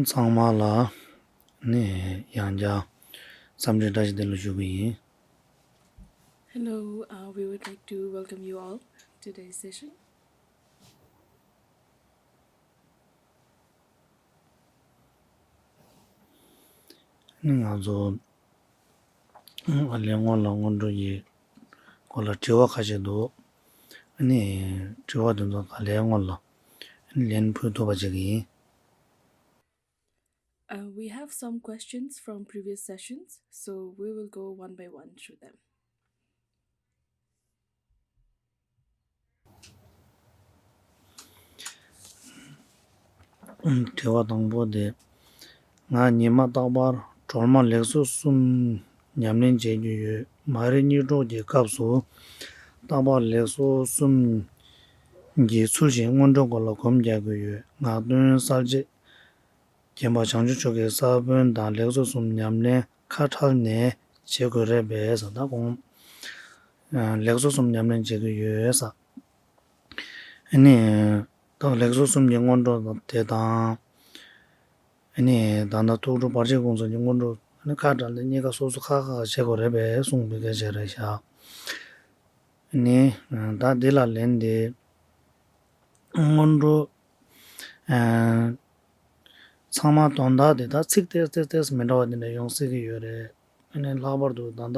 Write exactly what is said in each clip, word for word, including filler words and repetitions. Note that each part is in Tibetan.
ཚང་མ་ལ་ནི་ཡང་བསྐྱར་འཚམས་འདྲི་བཀྲ་ཤིས་བདེ་ལེགས་ཞུ་གི་ཡིན། Hello, uh, we would like to welcome you all to today's session. ནི་ང་ཚོ་ཨ་ལས་སྔོན་ལ་སྔོན་འགྲོ་ཡི་སྐོར་ལ་དྲི་བ་ཁ་ཤས་འདུག་ཨ་ནི་དྲི་བ་དེ་ཚོ་ག་ལས་སྔོན་ལ་ཨ་ནི་ལན་ཕུལ་ཐུབ་པ་བྱེད་ཀྱི་ཡིན། Uh, we have some questions from previous sessions, so we will go one by one through them. དྲི་བ་དང་པོ་དེ། ང་ཉི་མ་རྟག་པར་སྒྲོལ་མ་ལེགས་སོ་གསུམ་ཉམས་ལེན་བྱེད་ཀྱི་ཡོད། མ་རིག་གཉིད་འཕྲོག་གི་སྐབས་སུ་རྟག་པར་ལེགས་སོ་གསུམ་གྱིས་ཚུལ་བཞིན་སྔོན་འགྲོའི་སྐོར་ལ་སྒོམ་རྒྱག་གི་ཡོད། ངག་འདོན་གསལ་བྱེད་མཁྱེན་པ་བྱང་ཆུབ་མཆོག་གི་ས་བོན་དང་ལེགས་སོ་གསུམ་ཉམས་ལེན་ཁ་ཁྲལ་ནས་བྱེད་དགོས་རེད་པས་ཟེར། ད་གོང་ལེགས་སོ་གསུམ་ཉམས་ལེན་བྱེད་ཀྱི་ཡོད་ཟེར། ཨ་ནི་ད་ལེགས་སོ་གསུམ་གྱི་སྔོན་འགྲོ་དེ་དང་། ཨ་ནི་ད་ལྟ་ཐུགས་སྒྲུབ་བར་ཆད་ཀུན་སེལ་གྱི་སྔོན་འགྲོ་ཨ་ནི་ཁ་བྲལ་ནས་གཉིས་ཀ་སོ་སོ་ཁ་ཁ་བྱེད་དགོས་རེད་པས་གསུངས་པའི་སྐད་ཆ་རེད་ཤག་ཨ་ནི་ད་འདི་ལ་ལན་དེ། སྔོན་འགྲོ། ཨ། ཚང་མ་དོན་དག་དེ་དག་ཚིག་ཏོག་ཙམ་ཏོག་ཙམ་མི་འདྲ་བ་དེ་འདྲ་ཡོང་སྲིད་ཀྱི་ཡོད་རེད། ཨ་ནི་ལྷག་པར་དུ་ད་ལྟ་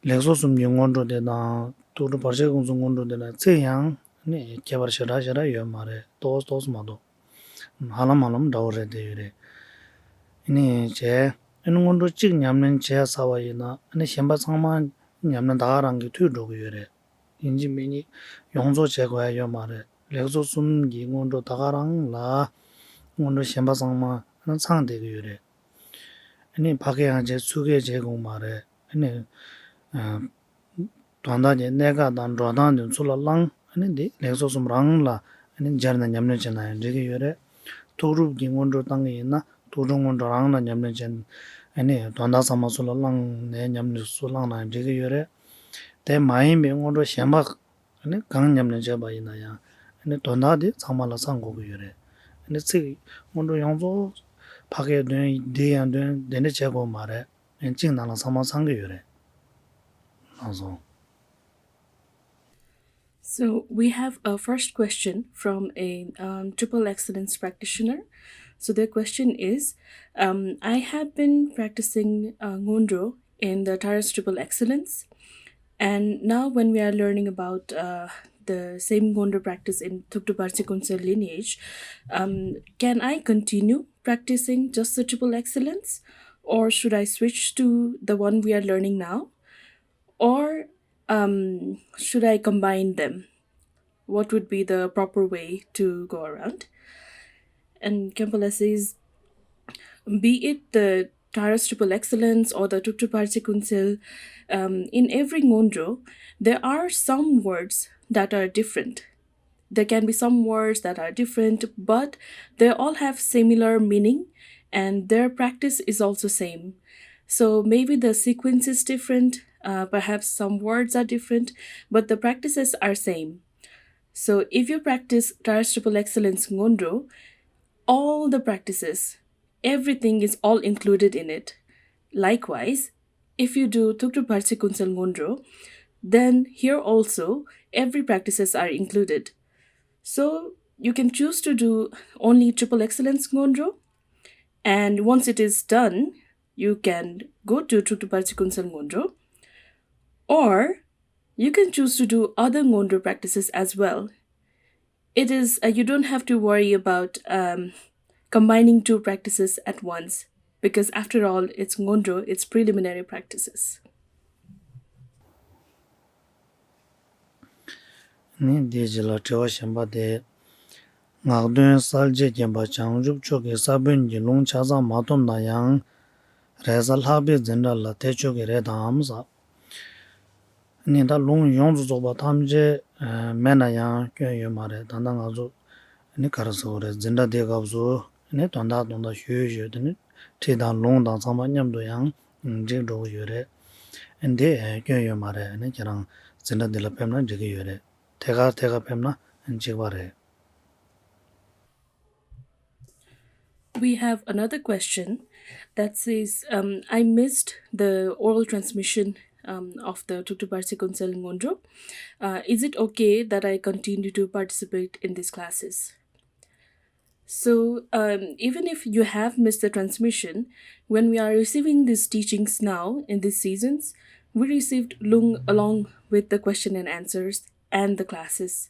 ལེགས་སོ་གསུམ་གྱི་སྔོན་འགྲོ་དེ་དང་ཐུགས་སྒྲུབ་བར་ཆད་ཀུན་སེལ་སྔོན་འགྲོ་དེ་ལ་ཚིག་ཡང་ཨ་ནི་ཁྱད་པར་ཞེ་དྲག་ཞེ་དྲག་ཡོད་མ་རེད། ཏོག་ཙམ་ཏོག་ཙམ་མ་གཏོགས། ཧ་ལམ་ཧ་ལམ་འདྲ་བོ་རེད་བསྡད་ཡོད་རེད། ཨ་ནི་བྱས། ཨ་ནི་སྔོན་འགྲོ་གཅིག་ཉམས་ལེན་བྱས་ཚར་བ་ཡིན་ན་ཨ་ནི་གཞན་པ་ཚང་མ་ཉམས་ལེན་ད་ག་རང་གིས་མཐུད་འགྲོ་གི་ཡོད་རེད། ཡིན་གཅིག་མིན་གཉིས་ཡོངས་རྫོགས་བྱེད་དགོས་ཡ་ཡོད་མ་རེད། ལེགས་སོ་གསུམ་གྱི་སྔོན་འགྲོ་ད་ག་རང་ལ་སྔོན་འགྲོ་གཞན་པ་ཚང་མ་ཨ་ནི་ཚང་བསྡད་ཀྱི་ཡོད་རེད། ཨ་ནི་ཕ་སྐད་ཡང་བྱས་ཚུར་སྐད་བྱེད་དགོས་མ་རེད། ཨ་ནི་ཨ། དོན་དག་དེ་གནད་འགག་དང་འགྲོ་སྟངས་དེ་ཚུར་ལ་བླངས། ཨ་ནི་འདི་ལེགས་སོ་གསུམ་རང་ལ་ཨ་ནི་སྦྱར་ནས་ཉམས་ལེན་བྱས་ན་ཡང་འགྲིག་གི་ཡོད་རེད། ཐུགས་སྒྲུབ་ཀྱི་སྔོན་འགྲོ་བཏང་གི་ཡིན་ན་ཐུགས་སྒྲུབ་སྔོན་འགྲོ་རང་ལ་ཉམས་ལེན་བྱས། ཨ་ནི་དོན་དག་ཚང་མ་ཚུར་ལ་བླངས་ནས་ཉམས་ལེན་ཚུར་བླངས་ན་ཡང་འགྲིག་གི་ཡོད་རེད། དེ་མ་ཡིན་པའི་སྔོན་འགྲོ་གཞན་པ་ཨ་ནི་གང་ཉམས་ལེན་བྱས་པ་ཡིན་ན་ཡང་ཨ་ནི་དོན་དག་དེ་ཚང་མ་ལ་ཚང་དགོས་ཀྱི་ཡོད་རེད། ཨ་ནི་ཚིག་སྔོན་འགྲོ་ཡོངས་རྫོགས་ཕ་སྐད་འདོན་འདི་ཡང་འདོན་དེ་འདྲ་བྱེད་དགོས་མ་རེད། ཡང་གཅིག་ནང་ལ་ཚང་མ་ཚང་གི་ཡོད་རེད། ལགས་སོ། So we have a first question from a um, triple excellence practitioner. So the question is, um, I have been practicing uh, Ngondro in the Taras triple excellence, and now when we are learning about uh, the same Ngondro practice in Thukdrup Barchi Kunsel lineage, um, can I continue practicing just the triple excellence, or should I switch to the one we are learning now? Or um, should I combine them? What would be the proper way to go around? And Kempele says, be it the Taras Triple Excellence or the Tuktu Parche Kunsel, um, in every Ngondro, there are some words that are different. There can be some words that are different, but they all have similar meaning and their practice is also same. So maybe the sequence is different, uh, perhaps some words are different, but the practices are same. So if you practice Taras Triple Excellence Ngondro, all the practices, everything is all included in it. Likewise, if you do Tuktu Parche Kunsel Ngondro, then here also every practices are included. So you can choose to do only Triple Excellence Ngondro, and once it is done, you can go to Tuktu Parche Kunsel Ngondro, or you can choose to do other Ngondro practices as well. It is, uh, you don't have to worry about um, combining two practices at once, because after all, it's Ngondro, it's preliminary practices. ནི་འདིའི་རྗེས་ལ་དྲི་བ་གཞན་པ་དེ། ངག་འདོན་གསལ་བྱེད་མཁྱེན་པ་བྱང་ཆུབ་མཆོག་གི་ས་བོན་གྱི་ལུང་ཆ་ཚང་མ་ཐོབ་ན་ཡང་། རེས་གཟའ་ལྷག་པའི་འཛིན་གྲྭ་ལ་ཐེ་ཆོག་གི་རེད་དམ་ཟེར། ནི་ད་ལུང་ཡོངས་སུ་རྫོགས་པ་ཐམས་ཅད་མེད་ན་ཡང་སྐྱོན་ཡོད་མ་རེད། ད་ལྟ་ང་ཚོ་ནི་ག་རེ་ཟེར་དགོས་རེད། འཛིན་གྲྭ་དེའི་སྐབས་སུ་ནི་དོན་དག་དོན་དག་ཞུས་ཞུས་དེ་ནི་ཁྲིད་དང་ལུང་དང་ཚང་མ་མཉམ་དུ་ཡང་འགྲིག་འགྲོ་གི་ཡོད་རེད། འདི་སྐྱོན་ཡོད་མ་རེད། ནི་ཁྱེད་རང་འཛིན་གྲྭ་འདི་ལ་ཕེབས་ན་འགྲིག་གི་ཡོད་རེད། ཐད་ཀར་ཐད་ཀར་ཕེབས་ན་གཅིག་པ་རེད། We have another question that says, um, I missed the oral transmission, um, of the Thuktup Arsi Kunsel Ngondro. Uh, is it okay that I continue to participate in these classes? So, um, even if you have missed the transmission, when we are receiving these teachings now in these seasons, we received Lung along with the question and answers and the classes.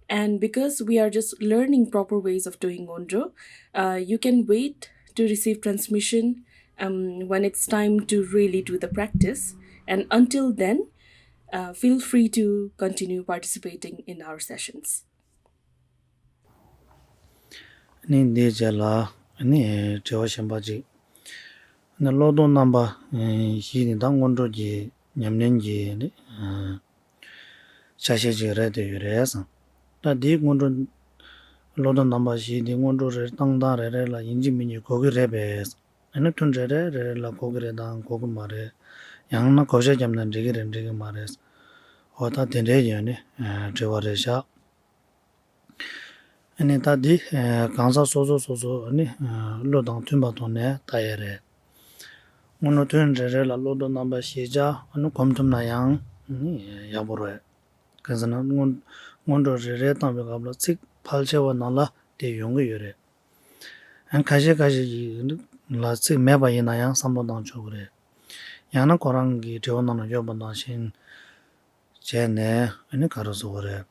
And because we are just learning proper ways of doing Ngondro, uh, you can wait to receive transmission, um, when it's time to really do the practice. And until then, uh, feel free to continue participating in our sessions. ནི་འདིའི་རྗེས་ལ་ནི་དྲི་བ་གཞན་པ་ཅིག་ནི་བློ་ལྡོག་རྣམ་པ་བཞི་ནི་ད་སྔོན་འགྲོ་གི་ཉམས་ལེན་གྱི་ནི་ཆ་ཤས་ཅིག་རེད་དེ་ཡོད་རེད་བསམ། ད་འདིའི་སྔོན་འགྲོ་བློ་ལྡོག་རྣམ་པ་བཞི་འདི་སྔོན་འགྲོ་རེ་བཏང་སྟངས་རེ་རེ་ལ་ཡིན་གཅིག་མིན་གཅིག་གོ་གི་རེད་པས། ཨ་ནི་ཐུན་རེ་རེ་རེ་རེ་ལ་གོ་གི་རེད་དང་གོ་གི་མ་རེད། ཡང་ན་བགོ་བཤའ་བརྒྱབ་ན་འགྲིག་གི་རེད་འགྲིག་གི་མ་རེད། འོ་ད་དེ་འདྲའི་ཡོད་ནི་དྲི་བ་རེད་བཞག་ཨ་ནི་ད་འདི་གང་ཟག་སོ་སོ་སོ་སོ་ནི་བློ་དང་མཐུན་པ་ཐོག་ནས་ལྟ་ཡས་རེད། སྔོན་འགྲོ་ཐུན་རེ་རེ་ལ་བློ་ལྡོག་རྣམ་པ་ཞེས་བྱ་ཨ་ནི་གོམས་ཐུབ་ན་ཡང་ནི་ཡག་པོ་རེད། གང་ཟེར་ན་སྔོན་སྔོན་འགྲོ་རེ་རེ་བཏང་བའི་སྐབས་ལ་ཚིག་ཕལ་ཆེ་བ་ནང་ལ་དེ་ཡོང་གི་ཡོད་རེད། ཡང་ཁ་ཤས་ཁ་ཤས་ཀྱི་ལ་ཚིག་མེད་པ་ཡིན་ན་ཡང་བསམ་བློ་བཏང་ཆོག་གི་རེད། ཡང་ན་ཁོ་རང་གི་དྲི་བ་ནང་ལ་ཡོད་པ་ནང་བཞིན་བྱས་ནས་ཨ་ནི་ག་རེ་ཟེར་དགོས་རེད།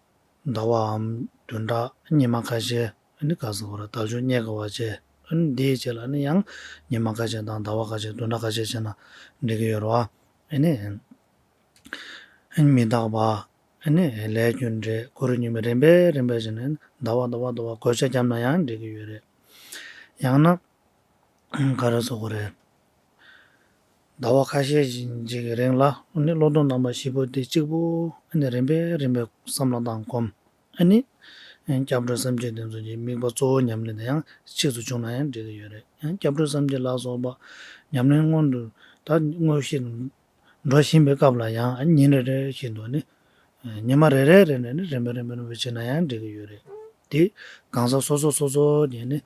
ཟླ་བའམ་བདུན་ཕྲག་ཉི་མ་ཁ་ཤས་ཨ་ནི་ག་རེ་ཟེར་དགོས་རེད། དལ་འབྱོར་རྙེད་དཀའ་བ་བྱས་ཨ་ནི་འདིའི་རྗེས་ལ་ཨ་ནི་ཡང་ཉི་མ་ཁ་ཤས་དང་ཟླ་བ་ཁ་ཤས་བདུན་ཕྲག་ཁ་ཤས་བྱས་ན་འགྲིག་གི་ཡོད་རེད་བ། ཨ་ནི་ཨ་ནི་མི་རྟག་པ། ཨ་ནི་ལས་རྒྱུ་འབྲས་ཁོར་ཡུག་ཉི་མའི་རིམ་པས་རིམ་པས་བྱས་ནས་ཟླ་བ་ཟླ་བ་ཟླ་བ་བགོ་བཤའ་བརྒྱབ་ན་ཡང་འགྲིག་གི་ཡོད་རེད། ཡང་ན་ག་རེ་ཟེར་དགོས་རེད། ཟླ་བ་ཁ་ཤས་ཤིག་གི་རིང་ལ་ཨ་ནི་བློ་ལྡོག་རྣམ་པ་བཞི་པོ་དེ་གཅིག་པུ་ཨ་ནི་རིམ་པས་རིམ་པས་བསམ་བློ་བཏང་གོམས། ཨ་ནི་སྐྱབས་འགྲོ་སེམས་བསྐྱེད་དེ་ཚོ་གི་དམིགས་པ་གཙོ་བོ་ཉམས་ལེན་དེ་ཡང་གཅིག་ཏུ་བྱུང་ན་ཡང་འགྲིག་གི་ཡོད་རེད། ཡང་སྐྱབས་འགྲོ་སེམས་བསྐྱེད་ལ་སོགས་པ་ཉམས་ལེན་སྔོན་དུ་ད་དངོས་གཞི་འགྲོ་བཞིན་པའི་སྐབས་ལ་ཡང་ཉིན་རེ་རེ་བཞིན་དུ་ནི་ཉི་མ་རེ་རེ་རེ་ནས་ནི་རིམ་པས་རིམ་པས་རིམ་པས་བྱས་ན་ཡང་འགྲིག་གི་ཡོད་རེད། དེ་གང་ཟག་སོ་སོ་སོ་སོ་གི་ནི་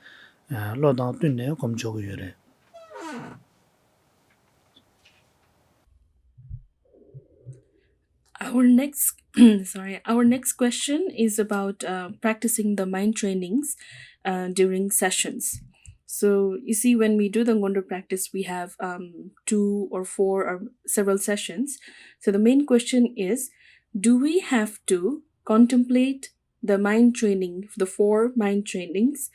བློ་དང་བསྟུན་ནས་སྒོམ་ཆོག་གི་ཡོད་རེད། Our next, sorry, our next question is about uh, practicing the mind trainings uh, during sessions. So you see, when we do the Ngondro practice, we have um, two or four or several sessions. So the main question is, do we have to contemplate the mind training, the four mind trainings,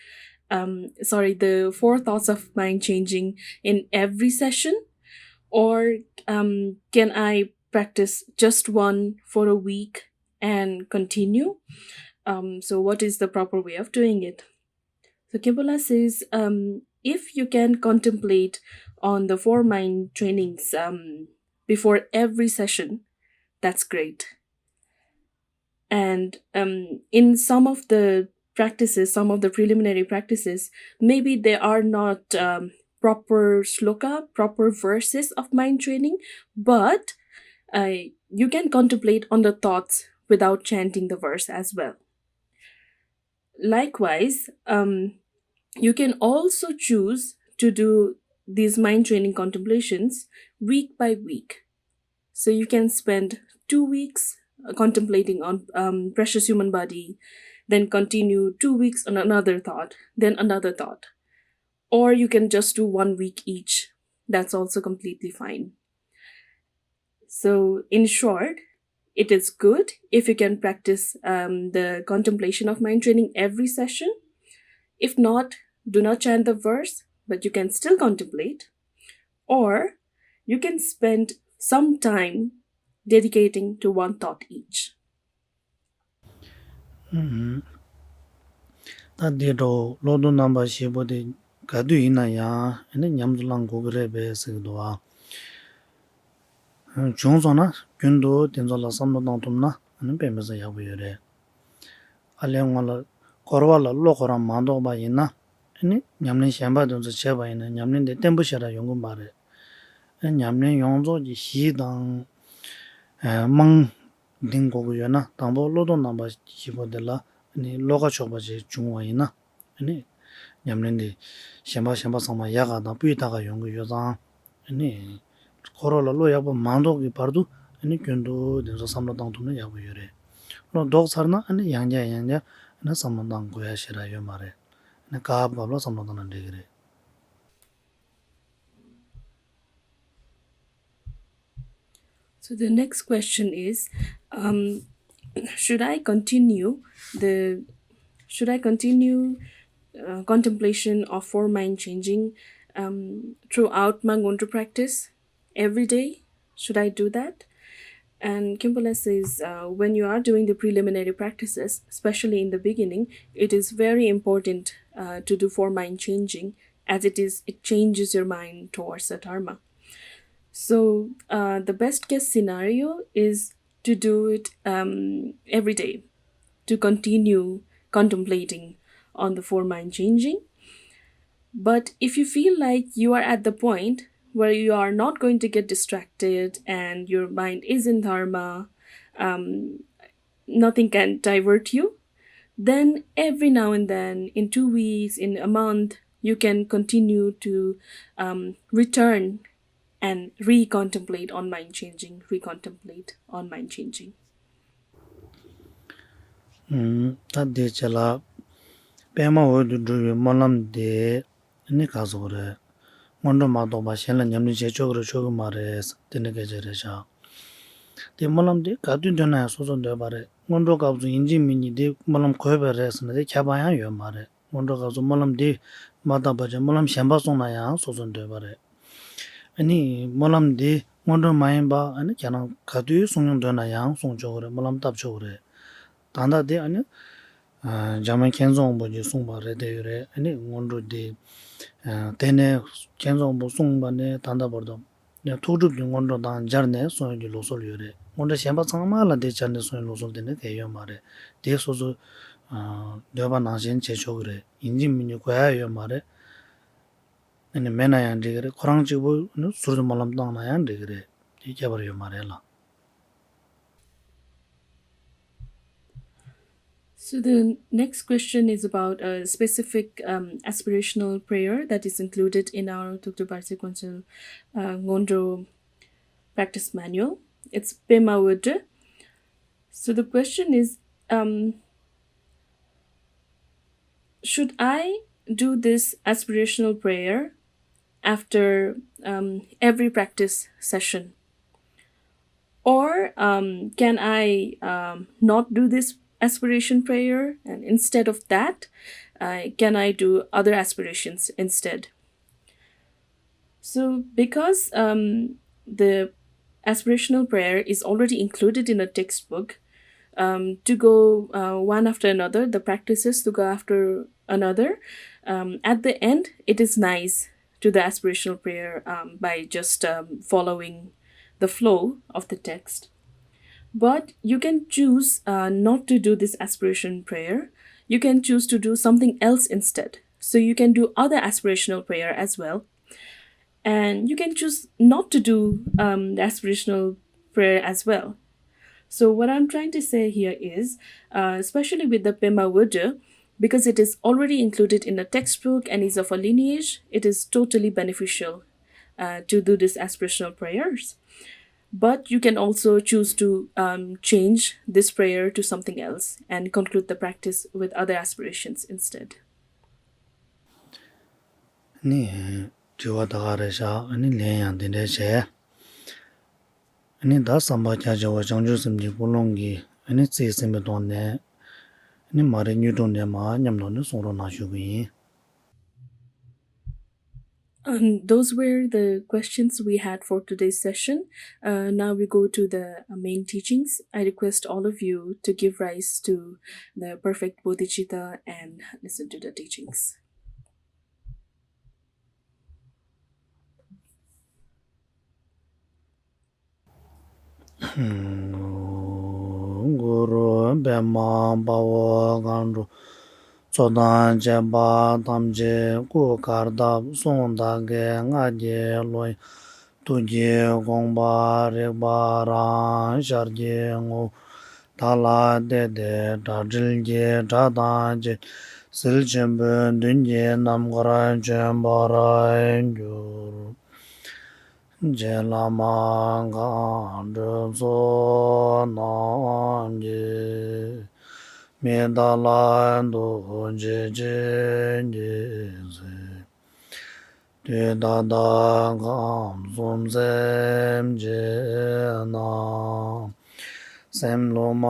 um, sorry, the four thoughts of mind changing in every session? Or um, can I practice just one for a week and continue? Um, so, what is the proper way of doing it? So, Kebola says, um, if you can contemplate on the four mind trainings um, before every session, that's great. And um, in some of the practices, some of the preliminary practices, maybe they are not um, proper sloka, proper verses of mind training, but uh, you can contemplate on the thoughts without chanting the verse as well. Likewise, um, you can also choose to do these mind training contemplations week by week. So you can spend two weeks uh, contemplating on um, precious human body, then continue two weeks on another thought, then another thought. Or you can just do one week each. That's also completely fine. So, in short, it is good if you can practice um, the contemplation of mind training every session. If not, do not chant the verse, but you can still contemplate. Or you can spend some time dedicating to one thought each. ད་འདི་འདྲ་བོ་བློ་ལྡོག་རྣམ་པ་བཞི་པོ་དེ་ག་དུས་ཡིན་ན་ཡང་ཨ་ནི་ཉམས་སུ་བླང་དགོས་ཀྱི་རེད་པས་ཟེར་གྱི་འདུག་ཨ། བྱུང་སོང་ན་རྒྱུན་དུ་དེ་ཚོ་ལ་བསམ་བློ་བཏང་ཐུབ་ན་ཨ་ནི་དཔེ་མི་སྲིད་ཡག་པོ་ཡོད་རེད། ཨ་ལས་སྔོན་ལ་འཁོར་བ་ལ་བློ་ཁོ་རང་མ་ལྡོག་པ་ཡིན་ན་ཨ་ནི་ཉམས་ལེན་གཞན་པ་དེ་ཚོ་བྱས་པ་ཡིན་ན་ཉམས་ལེན་དེ་བརྟན་པོ་ཞེ་དྲག་ཡོང་གི་མ་རེད། ཨ་ཉམས་ལེན་ཡོངས་རྫོགས་ཀྱི་གཞི་དང་རྨང་འདིང་དགོས་ཀྱི་ཡོད་ན་དང་པོ་བློ་ལྡོག་རྣམ་པ་བཞི་པོ་དེ་ལ་ཨ་ནི་བློ་ཁ་ཕྱོགས་པ་ཞིག་བྱུང་བ་ཡིན་ན་ཨ་ནི་ ཉམས་ལེན་འདི་གཞན་པ་གཞན་པ་ཚང་མ་ཡག་ག་དང་སྤུས་དག་ག་ཡོང་གི་ཡོད་ཙང་། ཨ་ནི་ཁོ་རང་ལ་བློ་ཡག་པོ་མ་གཏོགས་ཀྱི་བར་དུ་ཨ་ནི་རྒྱུན་དུ་དེ་ཚོ་བསམ་བློ་བཏང་ཐུབ་ན་ཡག་པོ་ཡོད་རེད། བློ་ལྡོག་ཚར་ན་ཨ་ནི་ཡང་བསྐྱར་ཡང་བསྐྱར་ཨ་ནི་བསམ་བློ་བཏང་དགོས་ཡ་ཞེ་དྲག་ཡོད་མ་རེད། ཨ་ནི་སྐབས་སྐབས་ལ་བསམ་བློ་བཏང་ན་འགྲིག་གི་རེད། So the next question is, um, should I continue the should I continue uh, contemplation of four mind changing um, throughout my Ngondro practice every day? Should I do that? And Kimberly says, uh, when you are doing the preliminary practices, especially in the beginning, it is very important uh, to do four mind changing, as it is it changes your mind towards the dharma. So uh, the best case scenario is to do it um, every day, to continue contemplating on the four mind changing. But if you feel like you are at the point where you are not going to get distracted and your mind is in dharma, um, nothing can divert you, then every now and then, in two weeks, in a month, you can continue to um, return and recontemplate on mind changing, recontemplate on mind changing. ད་དེ་བྱས་ལ། པདྨ་འོད་དུ་འགྲོ་བའི་སྨོན་ལམ་དེ་ནི་ག་ཟེར་དགོས་རེད། སྔོན་འགྲོ་མ་གཏོགས་པ་གཞན་ལ་ཉམས་ལེན་བྱེད་ཆོག་གི་རེད་ཆོག་གི་མ་རེད་དེ་འདྲ་སྐད་ཆ་རེད་ཤག་དེ་སྨོན་ལམ་དེ་ག་དུས་འདོན་ན་ཡང་སོ་སོ་འདོད་པ་རེད། སྔོན་འགྲོ་སྐབས་སུ་ཡིན་གཅིག་མིན་གཅིག་དེ་སྨོན་ལམ་དགོས་པ་རེད་ཟེར་ན་དེ་ཁྱད་པར་ཡང་ཡོད་མ་རེད། སྔོན་འགྲོ་སྐབས་སུ་སྨོན་ལམ་འདི་མ་བཏབ་པ་བྱས་སྨོན་ལམ་གཞན་པ་གསུངས་ན་ཡང་སོ་སོ་འདོད་པ་རེད། ཨ་ནི་སྨོན་ལམ་འདི་སྔོན་འགྲོ་མ་ཡིན་པ་ཨ་ནི་ཁྱེད་རང་ག་དུས་གསུང་མྱོང་འདོད་ན་ཡང་གསུང་ཆོག་གི་རེད། སྨོན་ལམ་བཏབ་ཆོག་གི་རེད། ད་ལྟ་དེ་ཨ་ནི་འཇམ་དབྱངས་མཁྱེན་བརྩེ་དབང་པོ་གིས་གསུངས་པ་རེད་དེ་ཡོད་རེད། ཨ་ནི་སྔོན་འགྲོ་འདི་དེ་ནས་མཁྱེན་བརྩེ་དབང་པོ་གསུངས་པ་ནས་ད་ལྟ་བར་དུ། ཡང་ཐུགས་སྒྲུབ་ཀྱི་སྔོན་འགྲོ་དང་སྦྱར་ནས་གསུང་ཡག་གི་ལུགས་སྲོལ་ཡོད་རེད། སྔོན་འགྲོ་གཞན་པ་ཚང་མ་ལ་དེ་སྦྱར་ནས་གསུང་ཡག་ལུགས་སྲོལ་དེ་འདྲ་གང་ཡང་ཡོད་མ་རེད། དེ་སོ་སོ་འདོད་པ་ནང་བཞིན་བྱེད་ཆོག་གི་རེད། ཡིན་གཅིག་མིན་གཅིག་དགོས་ཡག་ཡོད་མ་རེད། ཨ་ནི་མེད་ན་ཡང་འགྲིག་གི་རེད། ཁོ་རང་གཅིག་པུ་ནི་ཟུར་དུ་སྨོན་ལམ་བཏང་ན་ཡང་འགྲིག་གི་རེད། དེ་ཁྱད་པར་ཡོད་མ་རེད་ལགས། So the next question is about a specific um, aspirational prayer that is included in our Thukdru Barsi Council uh, Ngondro practice manual. It's Pema Wödre. So the question is, um, should I do this aspirational prayer after um, every practice session? Or um, can I um, not do this aspiration prayer, and instead of that, uh, can I do other aspirations instead? So, because um, the aspirational prayer is already included in a textbook, um, to go uh, one after another, the practices to go after another, um, at the end, it is nice to the aspirational prayer um, by just um, following the flow of the text. But you can choose uh, not to do this aspiration prayer. You can choose to do something else instead. So you can do other aspirational prayer as well. And you can choose not to do um, the aspirational prayer as well. So, what I'm trying to say here is, uh, especially with the Pema Wödre, because it is already included in the textbook and is of a lineage, it is totally beneficial uh, to do this aspirational prayers. But you can also choose to um, change this prayer to something else and conclude the practice with other aspirations instead. ནི། དྲི་བ་ད་ག་རེ་བཞག་ཨ་ནི་ལན་ཡང་དེ་འདྲ་བྱས། ཨ་ནི་ད་བསམ་པ་རྒྱ་ཆེ་བ་བྱང་ཆུབ་སེམས་ཀྱི་ཀུན་སློང་གི་ཨ་ནི་རྩིས་ཟིན་པའི་ཐོག་ནས་ཨ་ནི་མ་རེད་དངོས་གྲུབ་ལྡན་མ་མཉམ་དུ་ནི་གསུང་རོགས་གནང་ཞུ་གི་ཡིན། Um, those were the questions we had for today's session. Uh, now we go to the uh, main teachings. I request all of you to give rise to the perfect bodhicitta and listen to the teachings. གུ་རུ་པདྨ་དཔའ་བོ་མཁའ་འགྲོ་ཚོགས་དང་བཅས་པ་ཐམས་ཅད་སྐུ་གར་བཏབ་གསུང་བདག་གི་སྔགས་ཀྱི་ལོ་ཡི་ཐུགས་ཀྱི་དགོངས་པ་རིག་པ་རང་ཤར་གྱི་ངོ་བོ། བདག་ལ་གཏད་དེ་དགྲ་འདྲིལ་གྱི་དགྲ་དང་བཅས། ཟིལ་ཆེན་པོའི་མདུན་གྱིས་ནམ་མཁར་བྱོན་པར་གྱུར། རྗེ་བླ་མ་མཁའ་འགྲོའི་ཚོགས་རྣམས་ཀྱིས། མི་རྟག་ལ་ཐུགས་རྗེ་ཆེ་གྱིས་གཟིགས། དུས་ད་ལྟ་ཁམས་གསུམ་སེམས་ཅན་རྣམས། སེམས་ལུས་མ་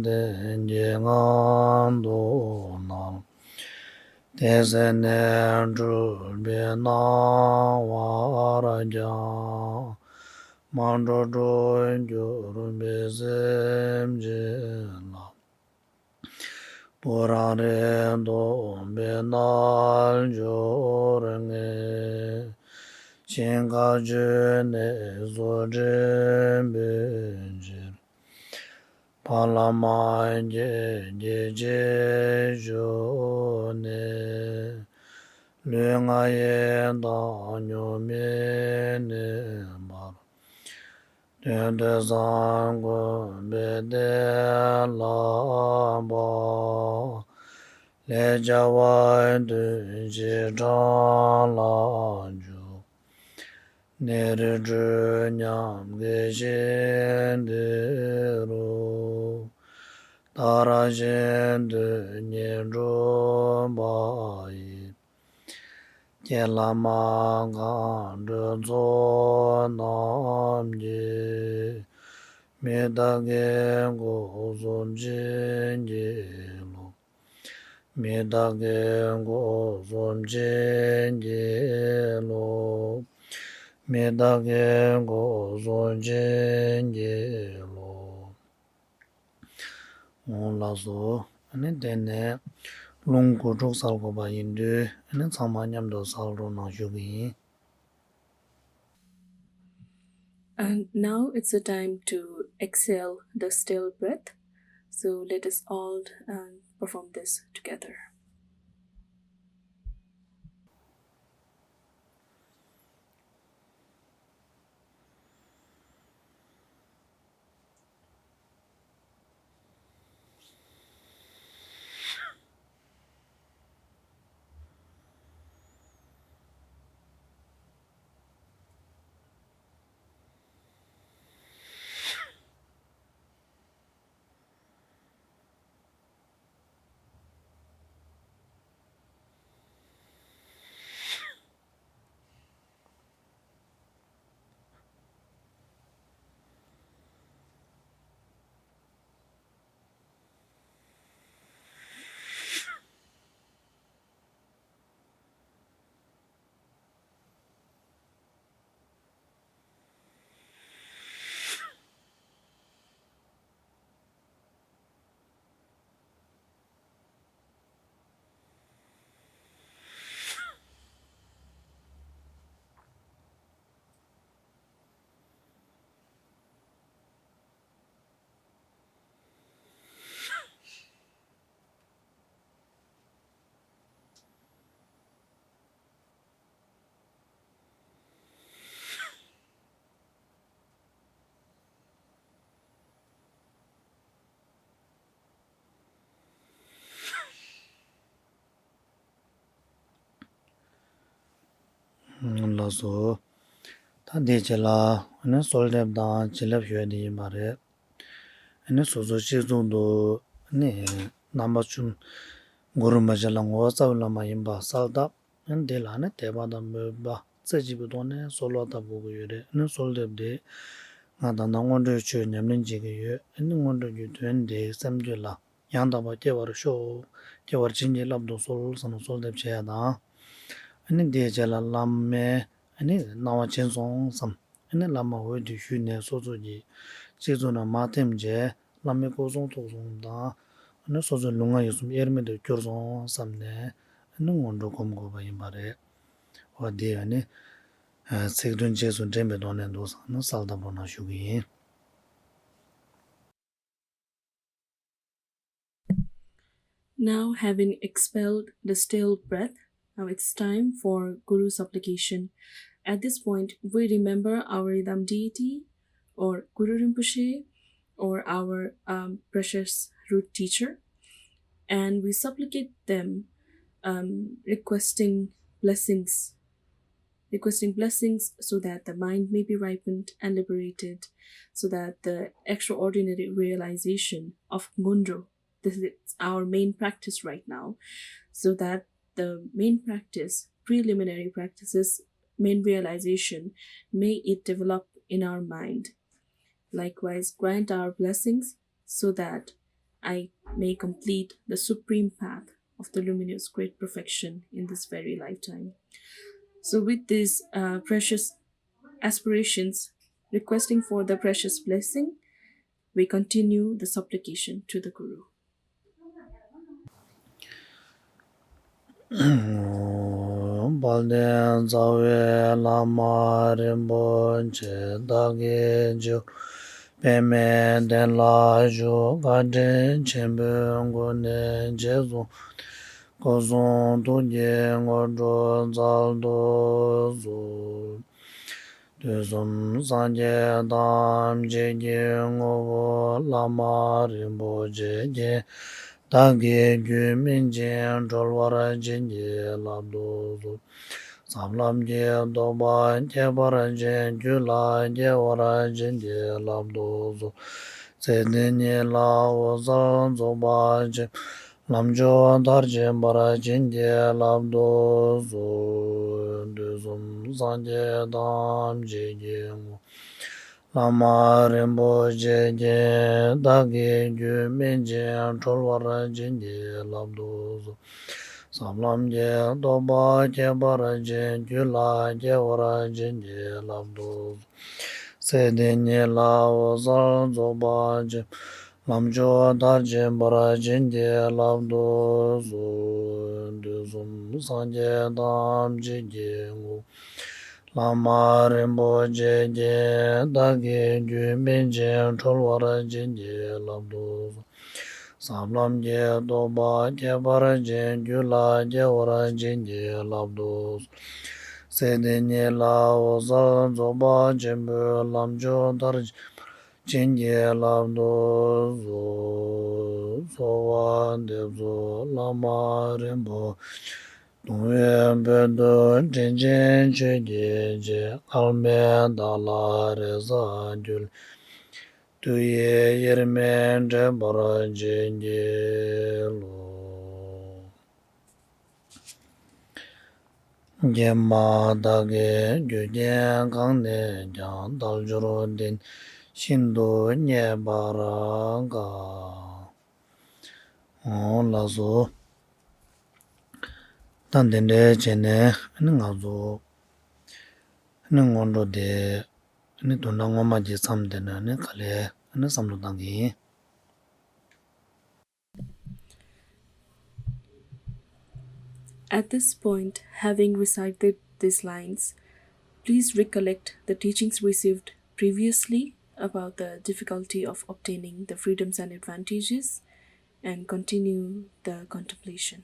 བརྟན་གྱི་ངང་དུ་སྣང་། དེ་ཟད་ནས་འཁྲུལ་པའི་སྣང་བར་ཀྱང་། མ་འགྲོ་འགྲོ་འགྱུར་བའི་སེམས་ཅན་ལ། བུ་རང་རེ་སྟོང་པའི་རྣལ་འབྱོར་ངས། ཞིང་ཁམས་ཆོས་གནས་སུ་འདྲེན་པའི་ཕྱིར། ཕ་ལ་མ་སྐྱེས་ཀྱི་རྗེས་འཇུག་ནས། ལུས་ངག་ཡིད་དང་ཉོན་མོངས་གནས་པར། དོན་དུ་བཟང་དགོས་པའི་གཏན་ལ་དབབ། ལས་བྱ་བ་དོན་བྱེད་གྲངས་ལ་འཇུག། ནད་རིགས་དྲུག་ཉམས་དགའི་ཞིང་དེ་རུ། མཐར་ཕྱིན་དོན་གཉིས་འགྲུབ་པ་ཡི། ཁྱེད་བླ་མ་མཁའ་འགྲོའི་ཚོགས་རྣམས་ཀྱིས། མི་རྟག་གི་སྒོ་གསུམ་བྱིན་གྱིས་རློབས། མི་རྟག་གི་སྒོ་གསུམ་བྱིན་གྱིས་རློབས། མི་རྟག་གི་སྒོ་གསུམ་བྱིན་གྱིས་རློབས། འོང་ལགས་སོ། ཨ་ནི་དེ་ནས་རླུང་དགུ་ཕྲུགས་གསལ་དགོས་པ་ཡིན་དུས། ཨ་ནི་ཚང་མ་མཉམ་དུ་གསལ་རོགས་གནང་ཞུ་གི་ཡིན། And now it's a time to exhale the still breath. So let us all, um, perform this together. ལགས་སོ། ད་དེའི་རྗེས་ལ་ཨ་ནི་གསོལ་འདེབས་དང་བྱིན་རླབས་ཞུ་ཡ་དེ་ཡིན་པ་རེད། ཨ་ནི་སོ་སོ་སྤྱི་གཙུག་ཏུ་ཨ་ནི་རྣམ་པ་བཅུ། གུ་རུ་རིན་པོ་ཆེ་ལ་ངོ་བོ་རྩ་བའི་བླ་མ་ཡིན་པ་གསལ་བཏབ། ཨ་ནི་དེ་ལ་ཨ་ནི་དད་པ་དང་མོས་པ་རྩེ་གཅིག་པའི་ཐོག་ནས་གསོལ་བ་བཏབ་དགོས་ཀྱི་ཡོད་རེད། ཨ་ནི་གསོལ་འདེབས་དེ། ང་ད་ལྟ་སྔོན་འགྲོའི་ཆོས་ཉམས་ལེན་བྱེད་ཀྱི་ཡོད། ཨ་ནི་སྔོན་འགྲོ་གི་དོན་དེ་སེམས་རྒྱུད་ལ་ཡང་དག་པར་སྐྱེ་བར་ཤོག། སྐྱེ་བར་བྱིན་གྱིས་བརླབ་ཏུ་གསོལ་བསམ་ནས་གསོལ་འདེབས་བྱས་ཡ་དང་། ཨ་ནི་དེའི་རྗེས་ལ་བླ་མའི་ཨ་ནི་གནང་བ་བྱིན་སོང་བསམ། ཨ་ནི་བླ་མ་འོད་དུ་ཞུས་ནས་སོ་སོ་གི་སྤྱི་གཙུག་ན་མར་ཐིམ་བྱས། བླ་མའི་སྐུ་གསུང་ཐུགས་གསུམ་དང་། ཨ་ནི་སོ་སོའི་ལུས་ངག་ཡིད་གསུམ་དབྱེར་མེད་དུ་གྱུར་སོང་བསམ་ནས། ཨ་ནི་སྔོན་འགྲོ་སྒོམ་དགོས་པ་ཡིན་པ་རེད། འོ་དེ་ཨ་ནི་ཚིག་དོན་རྗེས་སུ་འདྲེན་པའི་ཐོག་ནས་འདུག་བསམ་ནས་གསལ་བཏབ་རོགས་གནང་ཞུ་གི་ཡིན། Now, having expelled the stale breath, now it's time for Guru supplication. At this point, we remember our Yidam deity or Guru Rinpoche, or our um, precious root teacher, and we supplicate them, um, requesting blessings, requesting blessings so that the mind may be ripened and liberated, so that the extraordinary realization of Ngondro, this is our main practice right now, so that the main practice, preliminary practices, main realization, may it develop in our mind. Likewise, grant our blessings so that I may complete the supreme path of the luminous great perfection in this very lifetime. So, with these uh, precious aspirations, requesting for the precious blessing, we continue the supplication to the Guru. དཔལ་ལྡན་རྩ་བའི་བླ་མ་རིན་པོ་ཆེ། བདག་གི་རྗེས་པདྨའི་གདན་ལ་བཞུགས། བཀའ་དྲིན་ཆེན་པོའི་སྒོ་ནས་རྗེས་སུ་སྐུ་གསུང་ཐུགས་ཀྱི་སྔོན་འགྲོ་སྩལ་དུ་གསོལ། དུས་གསུམ་སངས་རྒྱས་ཐམས་ཅད་ཀྱི་ངོ་བོ་བླ་མ་རིན་པོ་ཆེ་རྒྱས། བདག་གི་རྒྱུད་སྨིན་ཅིང་གྲོལ་བར་བྱིན་གྱིས་བརླབ་ཏུ་གསོལ། ཟབ་ལམ་གྱི་རྟོགས་པ་ཁྱད་པར་ཅན་རྒྱུད་ལ་སྐྱེ་བར་བྱིན་གྱིས་བརླབ་ཏུ་གསོལ། ཚེ་འདི་ཉིད་ལ་འོད་གསལ་རྫོགས་པ་ཆེན་ལམ་མཆོག་མཐར་ཕྱིན་པར་བྱིན་གྱིས་བརླབ་ཏུ་གསོལ། དུས་གསུམ་སངས་རྒྱས་ཐམས་ཅད་ཀྱི་ངོ་བོ་བླ་མ་རིན་པོ་ཆེ་རྒྱས། བདག་གི་རྒྱུད་སྨིན་ཅིང་གྲོལ་བར་བྱིན་གྱིས་བརླབ་ཏུ་གསོལ། ཟབ་ལམ་གྱི་རྟོགས་པ་ཁྱད་པར་ཅན་རྒྱུད་ལ་སྐྱེ་བར་བྱིན་གྱིས་བརླབ་ཏུ་གསོལ། ཚེ་འདི་ཉིད་ལ་འོད་གསལ་རྫོགས་པ་ཆེན་ལམ་མཆོག་མཐར་ཕྱིན་པར་བྱིན་གྱིས་བརླབ་ཏུ་གསོལ། དུས་གསུམ་སངས་རྒྱས་ཐམས་ཅད་ཀྱི་ངོ་བོ་བླ་མ་རིན་པོ་ཆེ་རྒྱས། བདག་གི་རྒྱུད་སྨིན་ཅིང་གྲོལ་བར་བྱིན་གྱིས་བརླབ་ཏུ་གསོལ། ཟབ་ལམ་གྱི་རྟོགས་པ་ཁྱད་པར་ཅན་རྒྱུད་ལ་སྐྱེ་བར་བྱིན་གྱིས་བརླབ་ཏུ་གསོལ། ཚེ་འདི་ཉིད་ལ་འོད་གསལ་རྫོགས་པ་ཆེན་པོའི་ལམ་མཆོག་མཐར་ཕྱིན་པར་བྱིན་གྱིས་བརླབ་ཏུ་གསོལ། གསོལ་བ་འདེབས་སོ་བླ་མ་རིན་པོ་ཆེ། གདུང་བའི་དཔལ་དུ་དྲིན་ཅན་ཆོས་ཀྱི་རྗེ། བསྐལ་མེད་བདག་ལ་རེ་ས་གྱུར། དུས་ཡུན་དབྱེར་མེད་འབྲེལ་བར་བྱིན་གྱིས་རློབས། ཀྱེ་མ་བདག་གི་རྒྱུད་རྒྱན་གང་ནས་ཀྱང་། དལ་འབྱོར་འདི་ནི་ཤིན་ཏུ་རྙེད་པར་དཀའ། འོ་ལགས་སོ། ད་འདི་འདྲའི་བྱས་ནས་ཨ་ནི་ང་ཚོ་ཨ་ནི་སྔོན་འགྲོ་དེ་ཨ་ནི་བསྡུ་ན་སྔོན་མ་གྱི་མཚམས་དེ་ནས་ཨ་ནི་ག་ལེར་ཨ་ནི་བསམ་བློ་བཏང་གི་ཡིན། At this point, having recited these lines, please recollect the teachings received previously about the difficulty of obtaining the freedoms and advantages and continue the contemplation.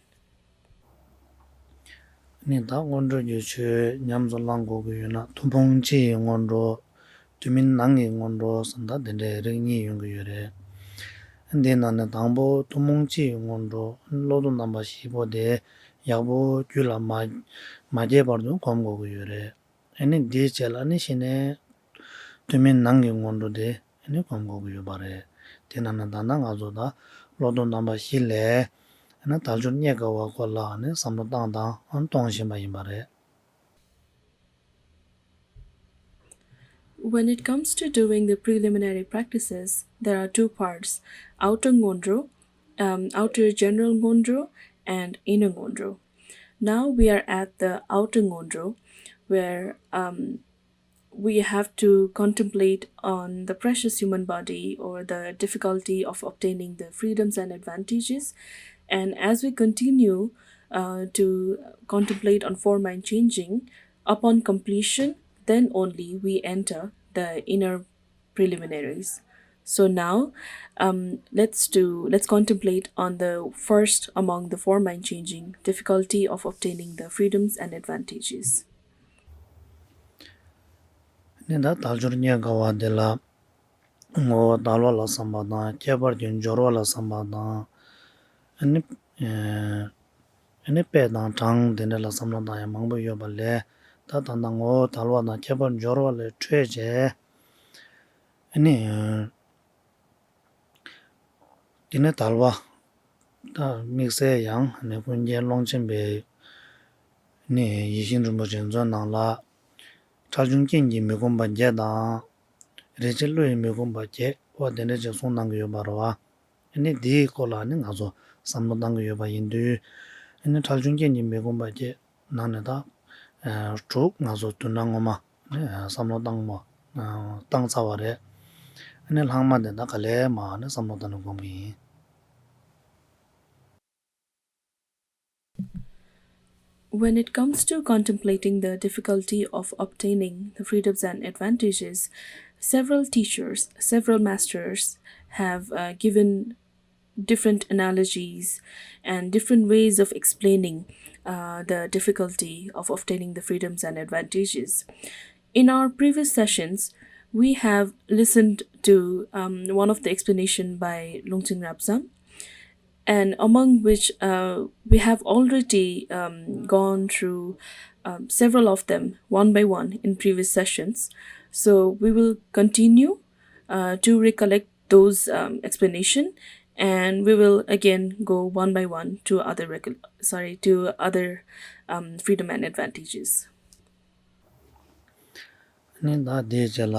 ནི་ད་སྔོན་འགྲོ་རྒྱུད་ཆོས་ཉམས་སུ་བླང་དགོས་ཀྱི་ཡོད་ན་ཐུན་མོང་སྤྱི་ཡི་སྔོན་འགྲོ། ཐུན་མིན་ནང་གི་སྔོན་འགྲོ་ཟེར་ད་དེ་འདྲའི་རིགས་གཉིས་ཡོང་གི་ཡོད་རེད། འདིའི་ནང་ནས་དང་པོ་ཐུན་མོང་སྤྱི་ཡི་སྔོན་འགྲོ་བློ་ལྡོག་རྣམ་པ་བཞི་པོ་དེ་ཡག་པོ་རྒྱུད་ལ་མ་མ་སྐྱེས་བར་དུ་སྒོམ་དགོས་ཀྱི་ཡོད་རེད། ཨ་ནི་འདིའི་རྗེས་ལ་ཨ་ནི་གཞི་ནས་ཐུན་མིན་ནང་གི་སྔོན་འགྲོ་དེ་ཨ་ནི་སྒོམ་དགོས་ཀྱི་ཡོད་པ་རེད། དེ་ནང་ནས་ད་ལྟ་ང་ཚོ་ད་བློ་ལྡོག་རྣམ་པ་བཞི་ལས་ཨ་ནི་དལ་འབྱོར་རྙེད་དཀའ་བ་སྐོར་ལ་ཨ་ནི་བསམ་བློ་བཏང་དང་ཨ་ནི་གཏོང་བཞིན་པ་ཡིན་པ་རེད། When it comes to doing the preliminary practices, there are two parts, outer ngondro, um, outer general ngondro, and inner ngondro. Now we are at the outer ngondro, where um, we have to contemplate on the precious human body or the difficulty of obtaining the freedoms and advantages. And as we continue uh, to contemplate on four mind changing, upon completion, then only we enter the inner preliminaries. So now, um, let's do let's contemplate on the first among the four mind changing, difficulty of obtaining the freedoms and advantages. ནི་ད་དལ་འབྱོར་རྙེད་དཀའ་བ་དེ་ལ་ ངོ་བོ་དལ་བ་ལ་བསམ་པ་དང་། ཁྱད་པར་གྱི་སྦྱོར་བ་ལ་བསམ་པ་དང་། ཨ་ནི་ཨ་ནི་དཔེ་དང་གྲངས་དེ་འདྲ་ལ་བསམ་བློ་བཏང་ཡ་མང་པོ་ཡོད་པ་ལས། ད་ད་ལྟ་ངོ་བོ་དལ་བ་དང་ཁྱད་པར་སྦྱོར་བ་ལས་འཕྲོས་བྱས། ཨ་ནི་དེ་ནས་དལ་བ། ད་དམིགས་བསལ་ཡང་ནི་ཀུན་མཁྱེན་ཀློང་ཆེན་པའི་ནི་ཡིད་བཞིན་རིན་པོ་ཆེ་མཛོད་ནང་ལ། ཁྲ་ཆུང་སྐྱེམས་ཀྱིས་མི་ཁོམ་པ་བརྒྱད་དང་། རེག་བྱའི་བློ་ཡིས་མི་ཁོམ་པ་བརྒྱད། འོ་དེ་འདྲ་ཅིག་གསུངས་གནང་གི་ཡོད་པ་རེད་བ། ཨ་ནི་དེའི་སྐོར་ལ་ནི་ང་ཚོ་བསམ་བློ་བཏང་གི་ཡོད་པ་ཡིན་དུས། ཨ་ནི་ཁྲ་ཆུང་སྐྱེམས་ཀྱིས་མི་ཁོམ་པ་བརྒྱད་ནང་ནས་ད་ཨ་དྲུག་ང་ཚོ་དོན་དག་ངོ་མ་ནི་བསམ་བློ་བཏང་བ་ཨ་བཏང་ཚར་བ་རེད། ཨ་ནི་ལྷག་མ་དེ་ད་ག་ལེ་མ་ནི་བསམ་བློ་བཏང་ནས་སྒོམ་གི་ཡིན། When it comes to contemplating the difficulty of obtaining the freedoms and advantages, several teachers, several masters have uh, given different analogies and different ways of explaining uh, the difficulty of obtaining the freedoms and advantages. In our previous sessions, we have listened to um, one of the explanation by Lungtsing Rabzang, and among which uh, we have already um, gone through um, several of them one by one in previous sessions. So we will continue uh, to recollect those um, explanation, and we will again go one by one to other regu- sorry to other um, freedom and advantages. ནི་ད་དེའི་རྗེས་ལ་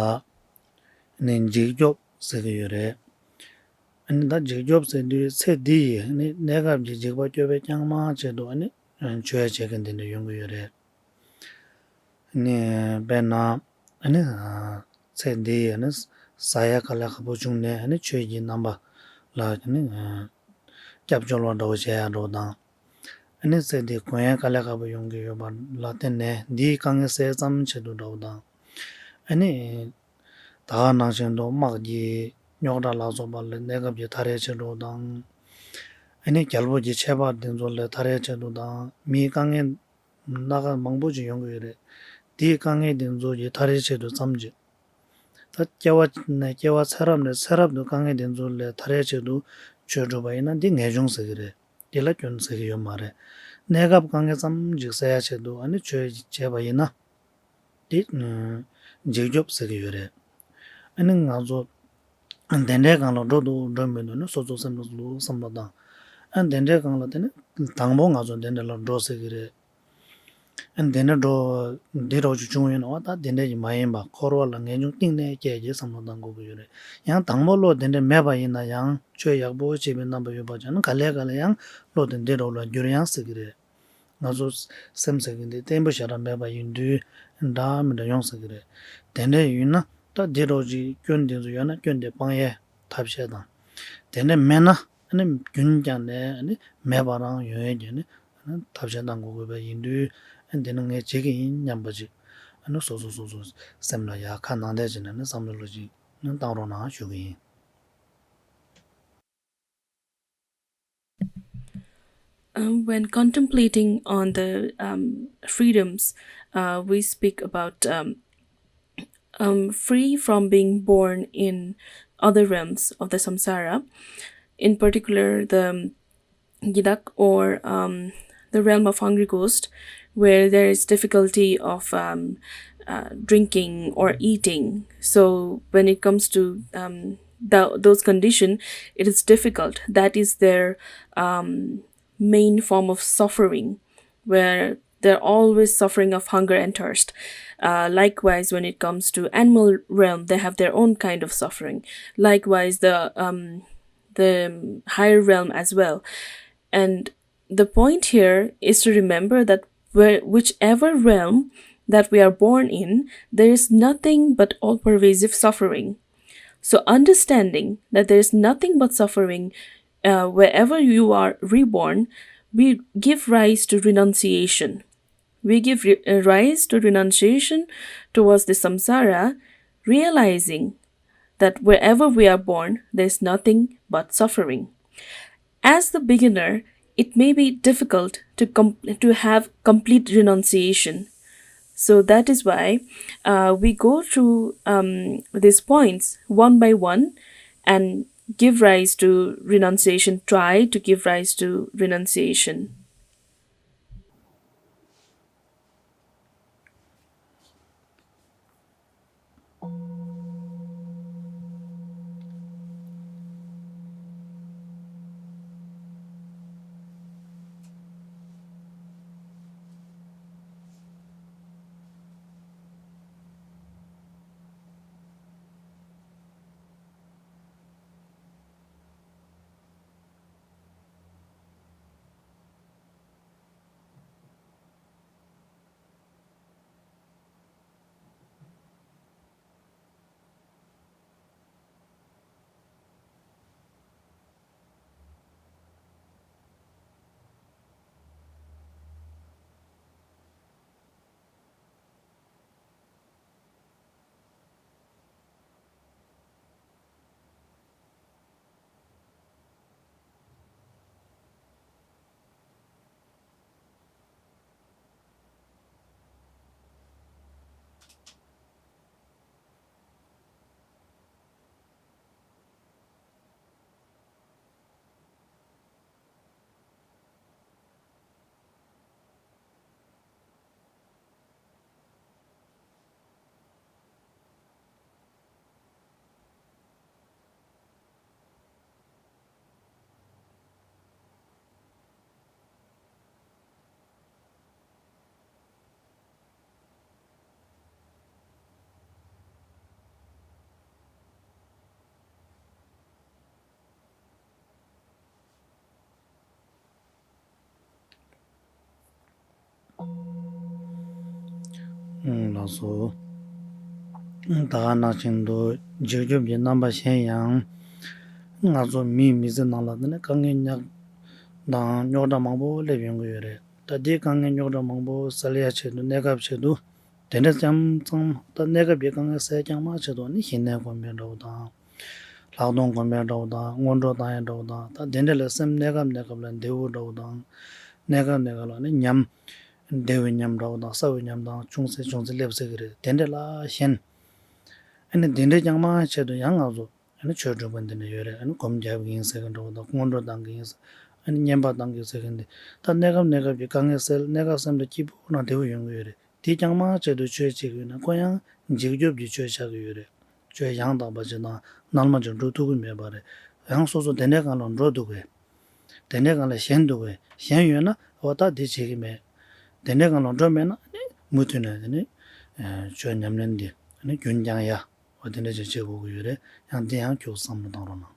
ནི་འཇིགས་སྐྱོབ་ཟེར་གྱི་ཡོད་རེད། ནི་ད་འཇིགས་སྐྱོབ་ཟེར་དུས་ཚེ་འདི་ཡི་ནི་གནས་སྐབས་ཀྱི་འཇིགས་པ་སྐྱོབ་པའི་རྐྱང་མ་ཆེད་དུ་ནི་མཆོད་ཡ་བྱེད་མཁན་དེ་འདྲ་ཡོང་གི་ཡོད་རེད། ནི་དཔེར་ན་ནི་ཚེ་འདི་ཡི་ནི་ཟ་ཡ་དཀའ་ལས་ཁག་པོ་བྱུང་ནས་ནི་ཆོས་ཀྱི་རྣམ་པ་ལ་ནི་སྐྱབས་བཅོལ་བ་འདྲ་བོ་བྱེད་ཡ་འདྲ་བོ་དང་། ཨ་ནི་ཚེ་འདི་གོན་ཡ་དཀའ་ལས་ཁག་པོ་ཡོང་གི་ཡོད་པ་ལ་བརྟེན་ནས་འདིའི་དཀའ་ངལ་སེལ་ཙམ་ཆེད་དུ་འདྲ་བོ་དང་། ཨ་ནི་ད་ག་ནང་བཞིན་དུ་དམག་གི་རྙོག་དྲ་ལ་སོགས་པ་ལས་གནས་སྐབས་ཀྱི་ཐར་ཡ་ཆེད་དུ་དང་། ཨ་ནི་རྒྱལ་པོ་གྱི་ཆད་པ་འདི་ཚོ་ལས་ཐར་ཡ་ཆེད་དུ་དང་མིའི་དཀའ་ངལ་སྣ་ཁ་མང་པོ་ཅིག་ཡོང་གི་ཡོད་རེད། འདིའི་དཀའ་ངལ་འདི་ཚོ་གི་ཐར་ཡ་ཆེད་དུ་ཙམ་ཅིག་ད་སྐྱེ་བ་ནས་སྐྱེ་བ་ཚེ་རབས་ནས་ཚེ་རབས་དུ་དཀའ་ངལ་དེ་ཚོ་ལས་ཐར་ཡ་ཆེད་དུ་ཆོས་སྒྲུབ་པ་ཡིན་ན་འདི་ངེས་འབྱུང་ཟེར་གྱི་རེད། འདི་ལ་སྐྱོན་ཟེར་གྱི་ཡོད་མ་རེད། གནས་སྐབས་དཀའ་ངལ་ཙམ་ཅིག་སེལ་ཡ་ཆེད་དུ་ཨ་ནི་ཆོས་བྱས་པ་ཡིན་ན། འདི་འཇིགས་སྐྱོབ་ཟེར་གྱི་ཡོད་རེད། ཨ་ནི་ང་ཚོ་དེ་འདྲའི་སྒང་ལ་འགྲོ་འདུག་འགྲོ་མི་འདུག་ནི་སོ་སོ་སེམས་ལ་བསམ་བློ་བཏང་། ཨ་དེ་འདྲའི་སྒང་ལ་དེ་ནི་དང་པོ་ང་ཚོ་དེ་འདྲ་ལ་འགྲོ་ཟེར་གྱི་རེད། ཨ་ནི་དེ་འདྲ་འགྲོ་འདི་འདྲ་ཅིག་བྱུང་ཡོད་ན་བ་ད་དེ་འདྲ་ཅིག་མ་ཡིན་པ་འཁོར་བ་ལ་ངེས་འབྱུང་གཏིང་ནས་སྐྱེས་ཀྱི་བསམ་བློ་བཏང་དགོས་ཀྱི་ཡོད་རེད། ཡང་དང་པོ་བློ་དེ་འདྲ་མེད་པ་ཡིན་ན་ཡང་ཆོས་ཡག་པོ་བྱེད་པའི་རྣམ་པ་ཡོད་པ་ཅང་ན་ག་ལེ་ག་ལེ་ཡང་བློ་དེ་འདི་འདྲ་ལ་འགྱུར་ཡང་སྲིད་ཀྱི་རེད། ང་ཚོ་སེམས་ཟེར་གྱི་འདི་བརྟན་པོ་ཞེ་དྲག་མེད་པ་ཡིན་དུས་འདྲ་མི་འདྲ་ཡོང་སྲིད་ཀྱི་རེད། དེ་འདྲ་ཡིན་ན་ད་འདི་འདྲ་ཅིག་སྐྱོན་དེ་ཚོ་ཡོད་ན་སྐྱོན་དེ་སྤང་ཡས་ཐབས་ཤེས་དང་། དེ་འདྲ་མེད་ན་ཨ་ནི་རྒྱུན་བསྐྱངས་ནས་ཨ་ནི་མེད་པ་རང་ཡོང་ཡས་ཀྱི་ནི་ཨ་ནི་ཐབས་ཤེས་གནང་དགོས་དགོས་པ་ཡིན་དུས། ཨ་འདི་ནི་ངས་བྱེད་ཀྱི་ཡིན་སྙམ་པ་ཅིག་ཨ་ནི་སོ་སོ་སོ་སོ་སེམས་ལ་ཡག་ཁ་ནང་བསྡད་བྱས་ནས་ནི་བསམ་བློ་ལ་ཅིག་ནི་བཏང་རོགས་གནང་ཞུ་གི་ཡིན། Um, when contemplating on the um, freedoms, uh, we speak about um, um, free from being born in other realms of the samsara, in particular the Gidak or um, the realm of hungry ghost, where there is difficulty of um, uh, drinking or eating. So when it comes to um, the, those condition, it is difficult. That is their um, main form of suffering, where they're always suffering of hunger and thirst. Uh, likewise, when it comes to animal realm, they have their own kind of suffering. Likewise, the um, the higher realm as well. And the point here is to remember that where, whichever realm that we are born in, there is nothing but all pervasive suffering. So, understanding that there is nothing but suffering uh, wherever you are reborn, we give rise to renunciation. We give re- uh, rise to renunciation towards the samsara, realizing that wherever we are born, there is nothing but suffering. As the beginner, it may be difficult to, com- to have complete renunciation. So that is why uh, we go through um, these points one by one and give rise to renunciation, try to give rise to renunciation. ལགས་སོ། ད་ག་ནང་བཞིན་དུ་འཇིགས་སྐྱོབ་ཀྱི་རྣམ་པ་གཞན་ཡང་། ང་ཚོ་མིའི་མི་ཚེ་ནང་ལ་དེ་ནས་དཀའ་ངལ་ཉག་དང་རྙོག་དྲ་མང་པོ་སླེབས་ཡོང་གི་ཡོད་རེད། ད་དེའི་དཀའ་ངལ་རྙོག་དྲ་མང་པོ་སེལ་ཡ་ཆེད་དུ། གནས་སྐབས་ཆེད་དུ། དེ་འདྲ་ཙམ་ཙམ། ད་གནས་སྐབས་ཀྱི་དཀའ་ངལ་སེལ་རྐྱང་མ་ཆེད་དུ་ནི་ཞི་གནས་སྒོམ་པའི་འདྲ་བོ་དང་། ལྷག་མཐོང་སྒོམ་པའི་འདྲ་བོ་དང་། སྔོན་འགྲོ་བཏང་ཡའི་འདྲ་བོ་དང་། ད་དེ་འདྲ་ལ་སེམས་གནས་སྐབས་གནས་སྐབས་ལ་བདེ་བོ་འདྲ་བོ་དང་། གནས་སྐབས་གནས་སྐབས་ལ་ནི་ཉམས། བདེ་བའི་ཉམས་འདྲ་བོ་དང་། གསལ་བའི་ཉམས་དང་། ཅུང་ཟད་ཅུང་ཟད་སླེབས་སྲིད་ཀྱི་རེད། དེ་འདྲ་ལ་ཞེན། ཨ་ནི་དེ་འདྲ་རྐྱང་མ་ཆེད་དུ་ཡང་ང་ཚོ་ཨ་ནི་ཆོས་སྒྲུབ་པ་འདི་འདྲ་ཡོད་རེད། ཨ་ནི་སྒོམ་རྒྱབ་ཀྱི་ཡིན་ཟེར་གྱི་འདྲ་བོ་དང་། སྔོན་འགྲོ་བཏང་གི་ཡིན་ཟེར། ཨ་ནི་བསྙེན་པ་བཏང་གི་ཟེར་གྱི་འདི། ད་གནས་སྐབས་གནས་སྐབས་ཀྱི་དཀའ་ངལ་སེལ། གནས་སྐབས་སེམས་ལ་སྐྱིད་པོ་དང་བདེ་བོ་ཡོང་གི་ཡོད་རེད། དེ་རྐྱང་མ་ཆེད་དུ་ཆོས་བྱེད་ཀྱི་ཡོད་ན་ཁོ་ཡང་འཇིགས་སྐྱོབ་ཀྱི་ཆོས་ཆགས་ཀྱི་ཡོད་རེད། ཆོས་ཡང་དག་པ་ཅིག་དང་རྣལ་མ་ཅིག་འགྲོ་ཐུབ་ཀྱི་མེད་པ་རེད། ཡང་སོ་སོ་དེ་འདྲའི་སྒང་ལ་འགྲོ་འདུག་གས། དེ་འདྲའི་སྒང་ལ་ཞེན་འདུག་གས། ཞེན་ཡོད་ན་འོ་ད་འདི་བྱེད་ཀྱི་མེད། དེ་འདྲའི་སྒང་ལ་འགྲོ་མེད་ན་ནི་མུ་མཐུད་ནས་དེ་ནི་ཆོས་ཉམས་ལེན་འདི་ནི་རྒྱུན་བསྐྱང་ཡ། འོ་དེ་འདྲ་ཅིག་བྱེད་དགོས་ཀྱི་ཡོད་རེད། ཡང་འདི་ཡང་ཁྱོད་བསམ་བློ་བཏང་རོགས་གནང་།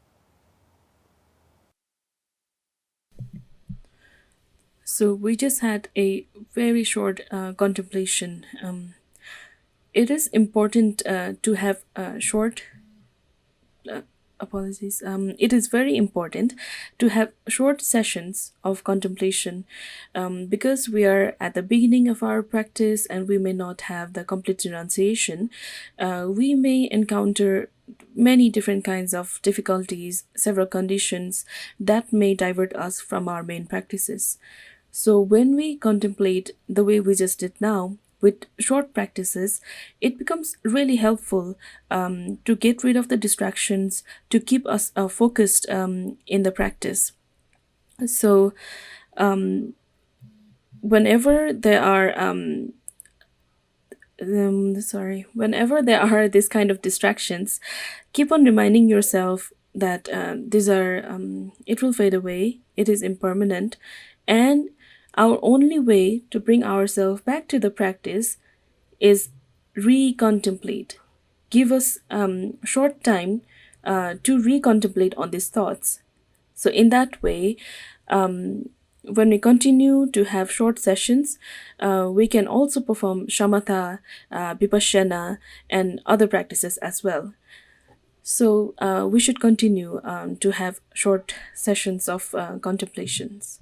So we just had a very short uh, contemplation. Um, it is important uh, to have a short uh, apologies. Um, it is very important to have short sessions of contemplation um, because we are at the beginning of our practice and we may not have the complete renunciation. Uh, we may encounter many different kinds of difficulties, several conditions that may divert us from our main practices. So, when we contemplate the way we just did now, with short practices, it becomes really helpful um, to get rid of the distractions, to keep us uh, focused um, in the practice. So, um, whenever there are um, um, sorry, whenever there are this kind of distractions, keep on reminding yourself that uh, these are um, it will fade away, it is impermanent, and our only way to bring ourselves back to the practice is recontemplate. Give us um, short time uh, to recontemplate on these thoughts. So in that way, um, when we continue to have short sessions, uh, we can also perform shamatha, uh, vipassana, and other practices as well. So uh, we should continue um, to have short sessions of uh, contemplations.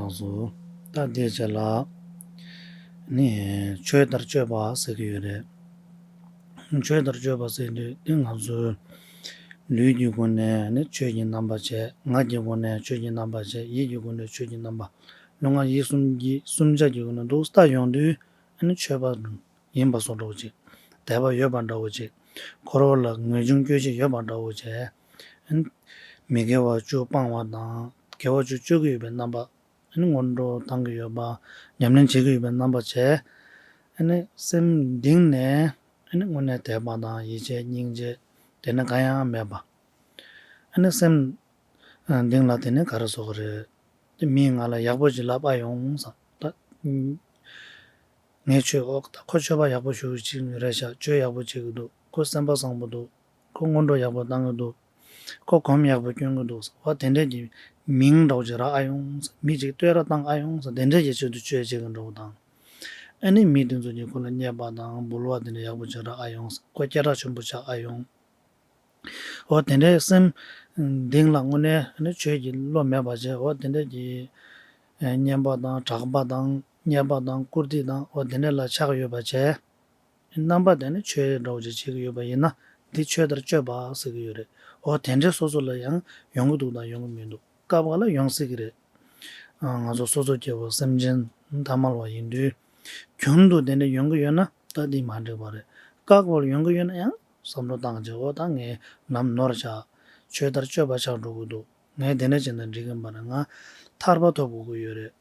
ང་ཚོ་ད་དེའི་རྗེས་ལ་ནི་ཆོས་ལྟར་སྤྱོད་པ་ཟེར་གྱི་ཡོད་རེད། ཆོས་ལྟར་སྤྱོད་པ་ཟེར་དུས་དེ་ང་ཚོའི་ལུས་ཀྱི་སྒོ་ནས་ནི་ཆོས་ཀྱི་རྣམ་པ་བྱས། ངག་གི་སྒོ་ནས་ཆོས་ཀྱི་རྣམ་པ་བྱས། ཡིད་ཀྱི་སྒོ་ནས་ཆོས་ཀྱི་རྣམ་པ། ལུས་ངག་ཡིད་གསུམ་གྱི་གསུམ་ཆ་གྱི་སྒོ་ནས་འདུག་ལྟ་ཡོང་དུས་ནི་ཆོས་པ་ཡིན་པ་བཟོ་འདྲ་བོ་ཅིག་དད་པ་ཡོད་པ་འདྲ་བོ་ཅིག་འཁོར་བ་ལ་ངེས་འབྱུང་སྐྱོ་ཤས་ཡོད་པ་འདྲ་བོ་བྱས། མི་དགེ་བ་བཅུ་སྤང་བ་དང་དགེ་བ་བཅུ་སྤྱོད་ཀྱི་ཡོད་པའི་རྣམ་པ། སྔོན་འགྲོ་བཏང་གི་ཡོད་པ། ཉམས་ལེན་བྱེད་ཀྱི་ཡོད་པའི་རྣམ་པ་བྱས། སེམས་གཏིང་ནས་དངོས་གནས་དད་པ་དང་ཡིད་ཆེས་སྙིང་རྗེ་དེ་ནི་གང་ཡང་མེད་པ། སེམས་གཏིང་ལ་དེ་ནི་ག་རེ་བཟོ་གི་རེད། དེ་མིས་ང་ལ་ཡག་པོ་ཅིག་ལབ་ཨ་ཡོང་ས། ད་ངས་ཆོས་ཨོ་ད་ཁོ་ཆོས་པ་ཡག་པོ་ཞེ་པོ་ཅིག་རེད་ཤག་ཆོས་ཡག་པོ་བྱེད་ཀྱི་འདུག་ཁོ་སེམས་པ་བཟང་པོ་འདུག་ཁོ་སྔོན་འགྲོ་ཡག་པོ་བཏང་གི་འདུག་ཁོ་སྒོམ་ཡག་པོ་སྐྱོན་གྱི་འདུག་འོ་དེ་འདྲས་ཀྱི་མིང་འདྲ་བོ་ཅིག་རག་ཨ་ཡོང་། མི་ཅིག་བསྟོད་ར་བཏང་ཨ་ཡོང་། དེ་འདྲས་ཀྱི་ཆེད་དུ་ཆོས་བྱེད་ཀྱི་འདྲ་བོ་དང་། ཨ་ནི་མི་དེ་ཚོ་གྱིས་ཁོ་ལ་བརྙས་པ་དང་འབུལ་བ་དེ་འདྲས་ཡག་པོ་ཅིག་རག་ཨ་ཡོང་། ཁོ་སྐད་གྲགས་ཆེན་པོ་ཆགས་ཨ་ཡོང་། འོ་དེ་འདྲའི་སེམས་གཏིང་ལ་དངོས་གནས་ནི་ཆོས་ཀྱི་བློ་མེད་པ་བྱས། འོ་དེ་འདྲས་ཀྱི་བརྙས་པ་དང་གྲགས་པ་དང་བརྙས་པ་དང་བཀུར་སྟི་དང་འོ་དེ་འདྲས་ལ་ཆགས་ཡོད་པ་བྱས། རྣམ་པ་དེ་ནི་ཆོས་འདྲ་བོ་ཅིག་བྱེད་ཀྱི་ཡོད་པ་ཡིན་ན་འདི་ཆོས་ལྟར་སྤྱོད་པ་ཟེར་གྱི་ཡོད་རེད། འོ་དེ་འདྲའི་སོ་སོ་ལ་ཡང་ཡོང་གི་འདུག་དང་ཡོང་གི་མི་འདུག་སྐབས་འགའ་ལ་ཡོང་སྲིད་ཀྱི་རེད། ང་ཚོ་སོ་སོ་སྐྱེ་བོ་སེམས་ཅན་ཐ་མལ་བ་ཡིན་དུས་རྒྱུན་དུ་དེ་འདྲ་ཡོང་གི་ཡོད་ན་ད་འདི་མ་འགྲིག་པ་རེད། སྐབས་འགའ་ལ་ཡོང་གི་ཡོད་ན་ཡང་བསམ་བློ་བཏང་བྱས་འོ་ད་ངས་ནམ་ནོར་བཞག་ཆོས་ལྟར་སྤྱོད་པ་ཆགས་འགྲོ་གི་འདུག་ངས་དེ་འདྲ་བྱས་ན་འགྲིག་གི་མ་རེད། ང་ཐར་པ་ཐོབ་དགོས་ཀྱི་ཡོད་རེད།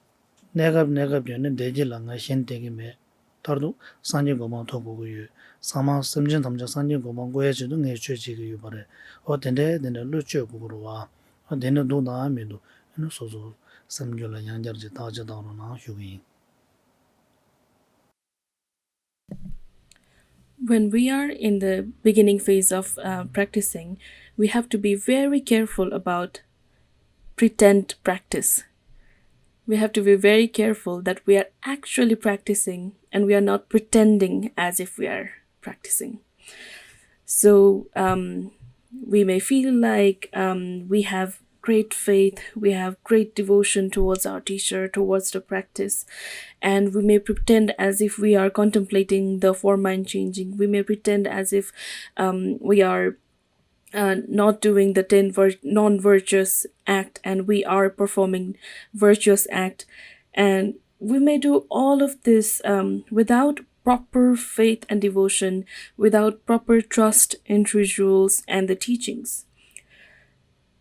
གནས་སྐབས་གནས་སྐབས་ཀྱང་ནི་བདེ་སྐྱིད་ལ་ང་ཞེན་བསྡད་ཀྱི་མེད། མཐར་ཐུག་སངས་རྒྱས་གོ་འཕང་ཐོབ་དགོས་ཀྱི་ཡོད། ཚང་མ་སེམས་ཅན་ཐམས་ཅད་སངས་རྒྱས་གོ་འཕང་བཀོད་ཡ་ཆེད་དུ་ངས་ཆོས་བྱེད་ཀྱི་ཡོད་པ་རེད། འོ་དེ་འདྲའི་དེ་འདྲའི་བློ་བཅོས་དགོས་ཀྱི་རེད་བ། འོ་དེ་འདྲ་འདུག་དང་མི་འདུག་ཨ་ནི་སོ་སོ་སེམས་རྒྱུད་ལ་ཡང་བསྐྱར་ཅིག་བརྟག་དཔྱད་བཏང་རོགས་གནང་ཞུ་གི་ཡིན། When we are in the beginning phase of uh, practicing, we have to be very careful about pretend practice. We have to be very careful that we are actually practicing and we are not pretending as if we are practicing. So um, we may feel like um, we have great faith, we have great devotion towards our teacher, towards the practice, and we may pretend as if we are contemplating the four mind changing. We may pretend as if um, we are uh, not doing the ten vir- non-virtuous act and we are performing virtuous act, and we may do all of this um, without proper faith and devotion, without proper trust in rituals and the teachings.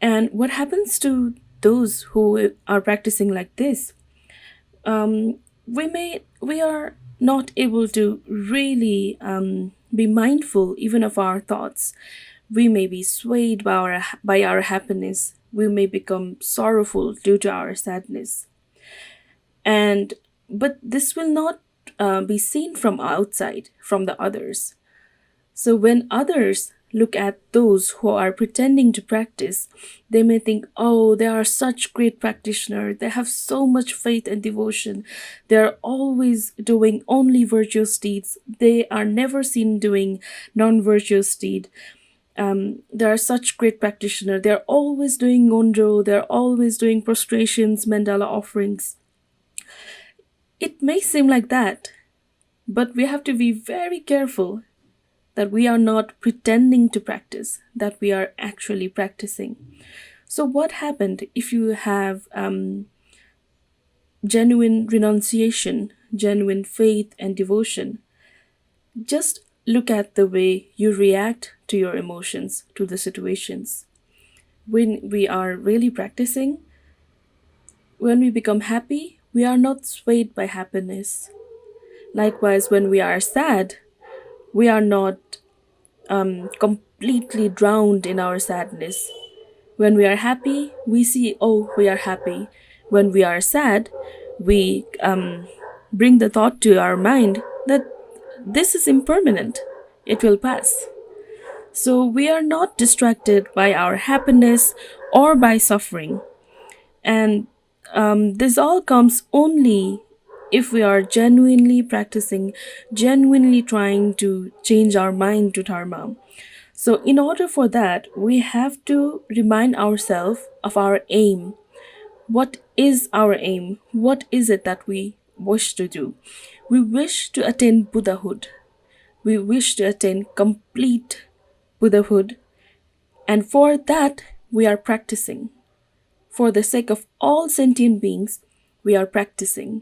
And what happens to those who are practicing like this? Um, we may we are not able to really um, be mindful even of our thoughts. We may be swayed by our by our happiness. We may become sorrowful due to our sadness. And but this will not uh, be seen from outside, from the others. So when others look at those who are pretending to practice, they may think, oh, they are such great practitioners. They have so much faith and devotion. They are always doing only virtuous deeds. They are never seen doing non virtuous deed. Um, they are such great practitioners. They are always doing ngondro. They are always doing prostrations, mandala offerings. It may seem like that, but we have to be very careful that we are not pretending to practice, that we are actually practicing. So, what happened if you have um, genuine renunciation, genuine faith, and devotion? Just look at the way you react to your emotions, to the situations. When we are really practicing, when we become happy, we are not swayed by happiness. Likewise, when we are sad, we are not um, completely drowned in our sadness. When we are happy, we see, oh, we are happy. When we are sad, we um, bring the thought to our mind that this is impermanent, it will pass. So we are not distracted by our happiness or by suffering. And um, this all comes only if we are genuinely practicing, genuinely trying to change our mind to Dharma. So, in order for that, we have to remind ourselves of our aim. What is our aim? What is it that we wish to do? We wish to attain Buddhahood. We wish to attain complete Buddhahood. And for that, we are practicing. For the sake of all sentient beings, we are practicing.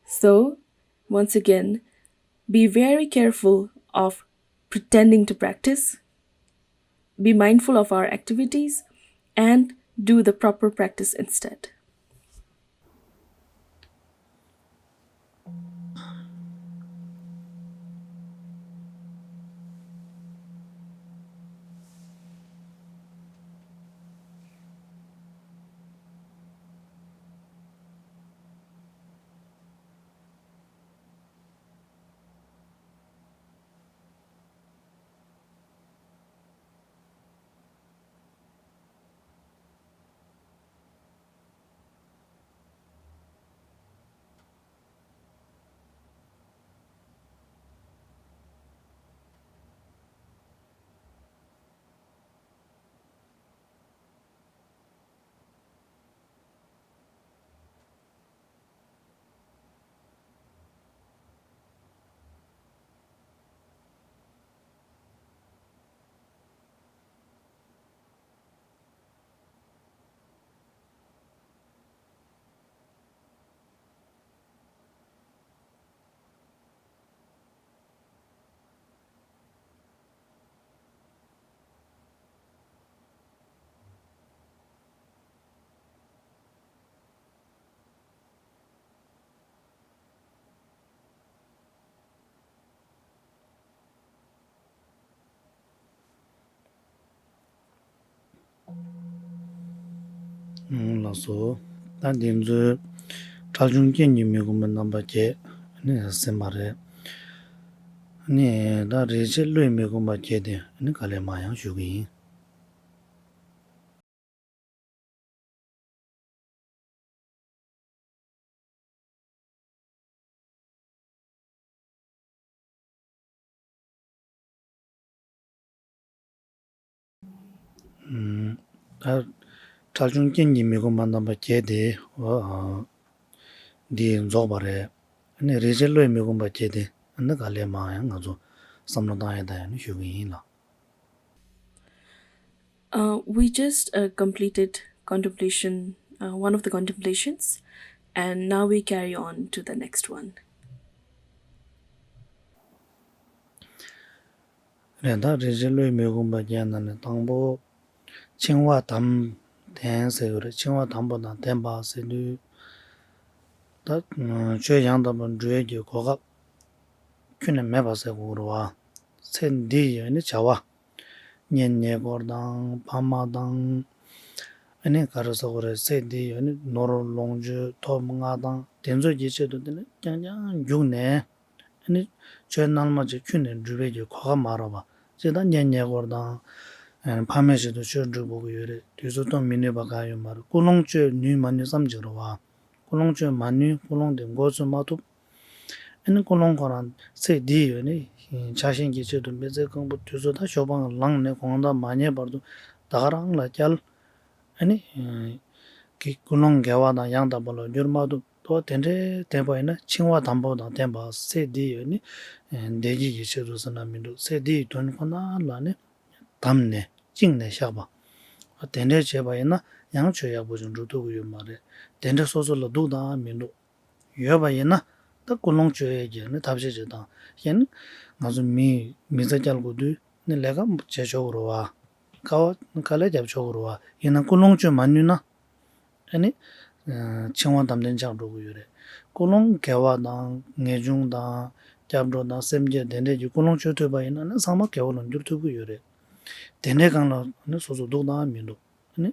So, once again, be very careful of pretending to practice, be mindful of our activities, and do the proper practice instead. ལགས་སོ། ད་འདི་ཚོའི་ཁྲེལ་གཞུང་རྐྱེན་གྱིས་མི་ཁོམ་པའི་རྣམ་པ་བརྒྱད་ནི་ཟིན་པ་རེད། ནི་ད་རེས་ཆད་བློས་མི་ཁོམ་པ་བརྒྱད་དེ་ནི་ག་ལེ་མང་ཡང་ཞུ་གི་ཡིན། ད་ཁྲེལ་གཞུང་རྐྱེན་གྱིས་མི་ཁོམ་པ་རྣམ་པ་བརྒྱད་དེ་འོ་འདི་རྫོགས་པ་རེད། ནི་རེས་ཆད་བློས་མི་ཁོམ་པ་བརྒྱད་དེ་ནི་ག་ལེ་མང་ཡང་ང་ཚོ་བསམ་བློ་བཏང་ཡ་ད་ཡང་ནི་ཞུ་གི་ཡིན་ལགས། Uh, we just uh, completed contemplation, uh, one of the contemplations, and now we carry on to the next one. རེད། ད་རེས་ཆད་བློས་མི་ཁོམ་པ་བརྒྱད་ནང་ནས་དང་པོ་འཆིང་བ་དམ་ལྡན་ཟེར་གྱི་རེད། འཆིང་བ་དམ་པོ་དང་ལྡན་པ་ཟེར་དུས་ད་ཆོས་ཡང་དག་པར་འགྲུབ་ཡས་ཀྱི་གོ་སྐབས་ཁྱོན་ནས་མེད་པ་ཟེར་དགོས་རེད་བ། ཚེ་འདི་ཡི་ནི་བྱ་བ། གཉེན་ཉེ་འཁོར་དང་ཕ་མ་དང་། ཨ་ནི་ག་རེ་ཟེར་དགོས་རེད། ཚེ་འདི་ཡི་ནི་ནོར་ལོངས་སྤྱོད་ཐོབ་མངའ་ཐང་དེ་ཚོ་གི་ཆེད་དུ་དེ་ནི་རྐྱང་རྐྱང་རྒྱུགས་ནས། ཨ་ནི་ཆོས་རྣལ་མ་ཅིག་ཁྱོན་ནས་སྒྲུབ་པའི་གི་གོ་སྐབས་མ་རག་པ། ཅིག་ད་གཉེན་ཉེ་འཁོར་དང་། ཨ་ནི་ཕ་མའི་ཆེད་དུ་ཆོས་སྒྲུབ་དགོས་ཀྱི་ཡོད་རེད། དུས་ཚོད་གཏོང་མི་ནུས་པ་གང་ཡོད་མ་རེད། ཀུན་སློང་བཅོས་ནུས་མ་ནུས་བསམ་གྱི་རེད་བ། ཀུན་སློང་བཅོས་མ་ནུས། ཀུན་སློང་དེ་འགོ་ཚུགས་མ་ཐུབ། ཨ་ནི་ཀུན་སློང་ཁོ་རང་ཚེ་འདི་ཡོད་ནི་ཆགས་ཞེན་གྱི་ཆེད་དུ་མི་ཚེ་གང་པོ་དུས་ཚོད་ད་ཞོགས་པ་ལངས་ནས་དགོང་དག་མ་ཉལ་བར་དུ་ད་ག་རང་ལ་བསྐྱལ། ཨ་ནི་གི་ཀུན་སློང་དགེ་བ་དང་ཡང་དག་པ་ལ་བསྒྱུར་མ་ཐུབ། དོ་དེ་འདྲའི་བསྟན་པ་ཡིན་ན་འཆིང་བ་དམ་པོ་དང་ལྡན་པ་ཚེ་འདི་ཡོད་ནི་བདེ་སྐྱིད་ཀྱི་ཆེད་དུ་ཟེར་ན་མི་འདུག་ཚེ་འདི་ཡི་དོན་ཁོ་ན་ལ་ནི་བསྡམས་ནས་བཅིངས་ནས་བཞག་པ། དེ་འདྲའི་བྱས་པ་ཡིན་ན་ཡང་ཆོས་ཡག་པོ་ཅིག་འགྲུབ་ཐུབ་ཀྱི་ཡོད་མ་རེད། དེ་འདྲ་སོ་སོ་ལ་འདུག་དང་མི་འདུག་ཡོད་པ་ཡིན་ན་ད་ཀུན་སློང་བཅོས་ཡས་ཀྱི་ནི་ཐབས་ཤེས་ཅིག་དང་། གཞན་ང་ཚོ་མི་མི་ཚེ་བསྐྱལ་དགོས་དུས་ནི་ལས་ཀ་བྱེད་ཆོག་གི་རེད་བ། དཀའ་བ་དཀའ་ལས་རྒྱབ་ཆོག་གི་རེད་བ། ཡིན་ན་ཀུན་སློང་བཅོས་མ་ནུས་ན། ཨ་ནི། འཆིང་བ་དམ་ལྡན་ཆགས་འགྲོ་གི་ཡོད་རེད། ཀུན་སློང་དགེ་བ་དང་ངེས་འབྱུང་དང་། སྐྱབས་འགྲོ་དང་སེམས་བསྐྱེད་དེ་འདྲས་ཀྱི་ཀུན་སློང་བཅོས་ཐུབ་པ་ཡིན་ན་ནི་ཚང་མ་དགེ་བ་ལ་འགྱུར་ཐུབ་ཀྱི་ཡོད་རེད། དེ་འདྲའི་སྒང་ལ་ནི་སོ་སོ་འདུག་དང་མི་འདུག་ཨ་ནི།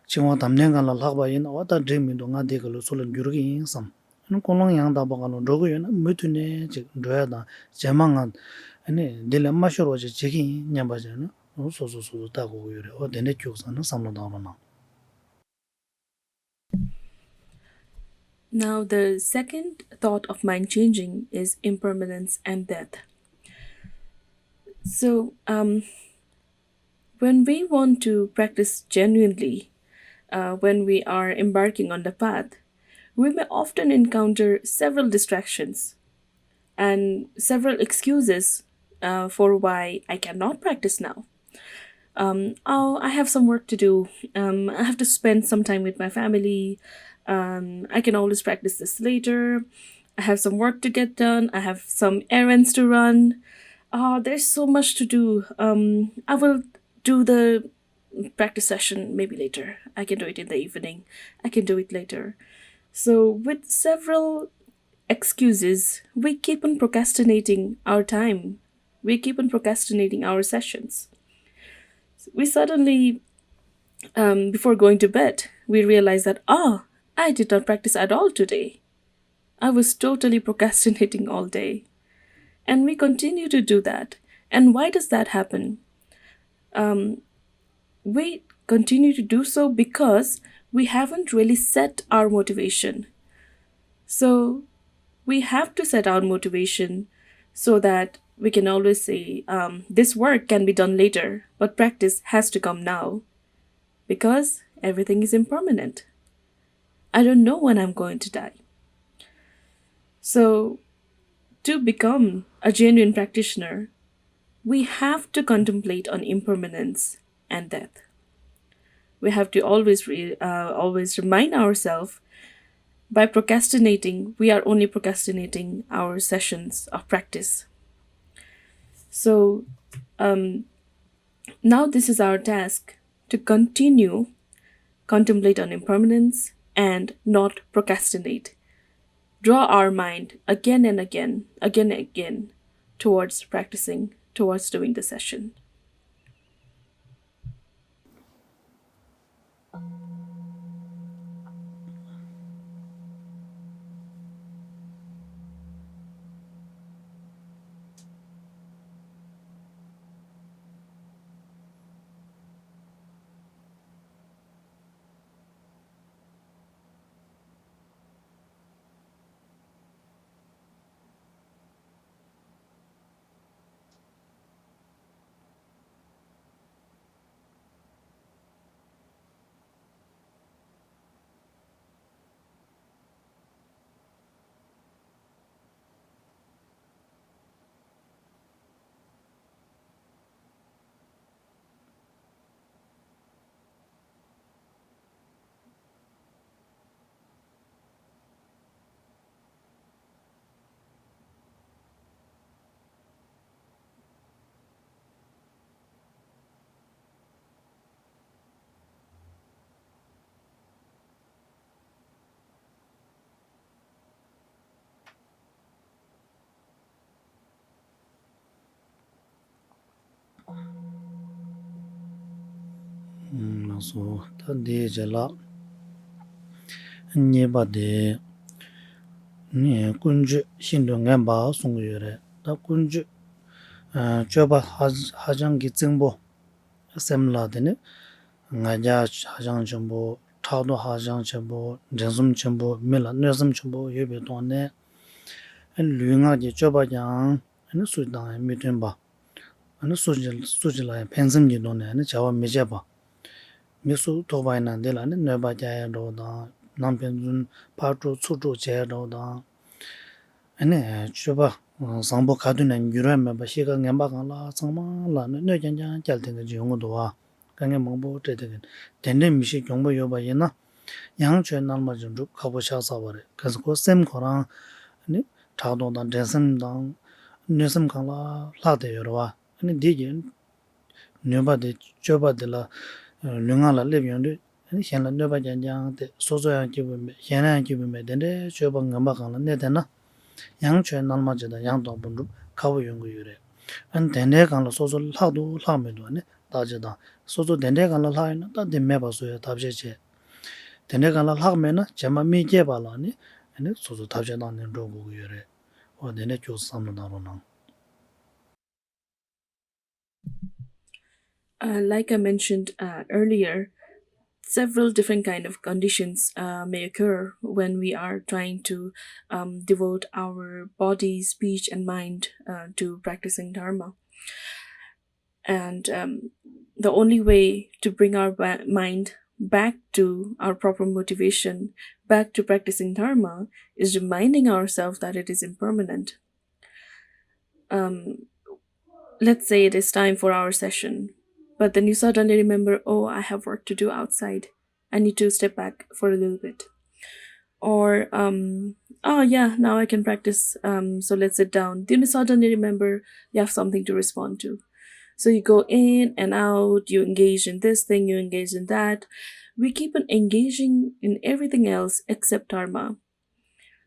འཆིང་བ་དམ་ལྡན་སྒང་ལ་ལྷག་པ་ཡིན་ན་འོ་ད་འགྲིག་མི་འདུག་ང་འདི་ག་ལ་སུ་ལ་འགྱུར་གི་ཡིན་བསམ། ཨ་ནི་ཀུན་སློང་ཡང་དག་པ་སྒང་ལ་འགྲོ་གི་ཡོད་ན་མུ་མཐུད་ནས་ཅིག་འགྲོ་ཡ་དང་རྗེས་མ་ང་ཨ་ནི་འདི་ལས་མ་ཤོར་བ་ཅིག་བྱེད་ཀྱི་ཡིན་སྙམ་པ་བྱས་ན་སོ་སོ་སོ་སོ་ལྟ་དགོས་ཀྱི་ཡོད་རེད། འོ་དེ་འདྲ་རྒྱུགས་སོང་ན་བསམ་བློ་བཏང་རོགས་གནང་། Now, the second thought of mind changing is impermanence and death. So, um, when we want to practice genuinely, uh, when we are embarking on the path, we may often encounter several distractions and several excuses uh, for why I cannot practice now. Um, oh, I have some work to do. Um, I have to spend some time with my family. Um, I can always practice this later. I have some work to get done. I have some errands to run. Oh, there's so much to do. Um, I will do the practice session maybe later. I can do it in the evening. I can do it later. So, with several excuses, we keep on procrastinating our time. We keep on procrastinating our sessions. We suddenly, um, before going to bed, we realize that, oh, I did not practice at all today. I was totally procrastinating all day. And we continue to do that. And why does that happen? Um, we continue to do so because we haven't really set our motivation. So we have to set our motivation so that we can always say, um, this work can be done later, but practice has to come now because everything is impermanent. I don't know when I'm going to die. So, to become a genuine practitioner, we have to contemplate on impermanence and death. We have to always re- uh, always remind ourselves, by procrastinating, we are only procrastinating our sessions of practice. So, um, now this is our task to continue contemplate on impermanence and not procrastinate. Draw our mind again and again, again and again, towards practicing, towards doing the session. ལགས་སོ། ད་འདིའི་རྗེས་ལ་གཉིས་པ་དེ་ནི་ཀུན་སྤྱོད་ཤིན་ཏུ་ངན་པ་གསུང་གི་ཡོད་རེད། ད་ཀུན་སྤྱོད་ཨ་སྤྱོད་པ་ཧ་ཧ་ཅང་གི་རྩིང་པོ། སེམས་ལ་དེ་ནི་ང་རྒྱལ་ཧ་ཅང་ཆེན་པོ། ཕྲག་དོག་ཧ་ཅང་ཆེན་པོ། འགྲན་སེམས་ཆེན་པོ། མི་ལ་གནོད་སེམས་ཆེན་པོ་ཡོད་པའི་ཐོག་ནས། ལུས་ངག་གི་སྤྱོད་པ་ཀྱང་སུ་དང་མི་མཐུན་པ། སུ་གཅིག་སུ་གཅིག་ལ་ཡང་ཕན་སེམས་ཀྱི་ཐོག་ནས་བྱ་བ་མི་བྱེད་པ། མི་སུ་ཐུག་པ་ཡིན་ན་དེ་ལ་ནི་གནོད་པ་རྒྱག་ཡ་འདྲ་བོ་དང་། ནང་ཕན་ཚུན་ཕར་དཀྲུག་ཚུར་དཀྲུག་བྱས་འདྲ་བོ་དང་། ཨ་ནི་སྤྱོད་པ་བཟང་པོ་ག་དུས་ནས་འགྱུར་བ་མེད་པ། གཤིས་ཀ་ངན་པ་གང་ལ་ཚང་མ་ལ་ནི་གནོད་རྐྱང་རྐྱང་བསྐྱལ་བསྡད་མཁན་ཅིག་ཡོང་གི་འདུག་བ། དཀའ་ངལ་མང་པོ་སྤྲད་བསྡད་མཁན། དེ་འདྲའི་མི་གཤིས་གྱོང་པོ་ཡོད་པ་ཡིན་ན། ཡང་ཆོས་རྣལ་མ་ཅིག་སྒྲུབ་ཁག་པོ་ཆགས་ཚར་བ་རེད། གལ་སྲིད་ཁོ་སེམས་ཁོ་རང་ནི་ཕྲག་དོག་དང་འགྲན་སེམས་དང་གནོད་སེམས་གང་ལ་ལྷག་བསྡད་ཡོད་རེད་བ། ཨ་ནི་འདི་གི་ནུས་པ་དེ་སྤྱོད་པ་དེ་ལ་ལུས་ངག་ལ་སླེབས་ཡོང་དུས། གཞན་ལ་གནོད་པ་རྐྱང་རྐྱང་སྟེ། སོ་སོ་ཡང་སྐྱིད་པོ་མེད། གཞན་ལ་ཡང་སྐྱིད་པོ་མེད། དེ་འདྲའི་སྤྱོད་པ་ངན་པ་གང་ལ་གནས་བསྡད་ན། ཡང་ཆོས་རྣལ་མ་ཅིག་དང་ཡང་དག་པ་སྒྲུབ་ཁག་པོ་ཡོང་གི་ཡོད་རེད། ཨ་ནི་དེ་འདྲའི་སྒང་ལ་སོ་སོ་ལྷག་འདུག་ལྷག་མི་འདུག་ཨ་ནི་བརྟག་དཔྱད་དང་། སོ་སོ་དེ་འདྲའི་སྒང་ལ་ལྷག་ཡོད་ན། ད་དེ་མེད་པ་བཟོ་ཡ་ཐབས་ཤེས་བྱེད། དེ་འདྲའི་སྒང་ལ་ལྷག་མེད་ན། རྗེས་མ་མི་སྐྱེས་པ་ལ་ནི་ཨ་ནི་སོ་སོ་ཐབས་ཤེས་བཏང་ནས་འགྲོ་དགོས་ཀྱི་ཡོད་རེད། འོ་དེ་འདྲའི་སྐྱོ་བསམ་བློ་བཏང་རོགས་གནང་། Uh, like I mentioned uh, earlier, several different kind of conditions uh, may occur when we are trying to um, devote our body, speech, and mind uh, to practicing dharma. And um, the only way to bring our ba- mind back to our proper motivation, back to practicing Dharma, is reminding ourselves that it is impermanent. Um, let's say it is time for our session, but then you suddenly remember, "Oh, I have work to do outside. I need to step back for a little bit." Or, um, "Oh, yeah, now I can practice. Um, so let's sit down." Then you suddenly remember you have something to respond to. So you go in and out, you engage in this thing, you engage in that. We keep on engaging in everything else except Dharma.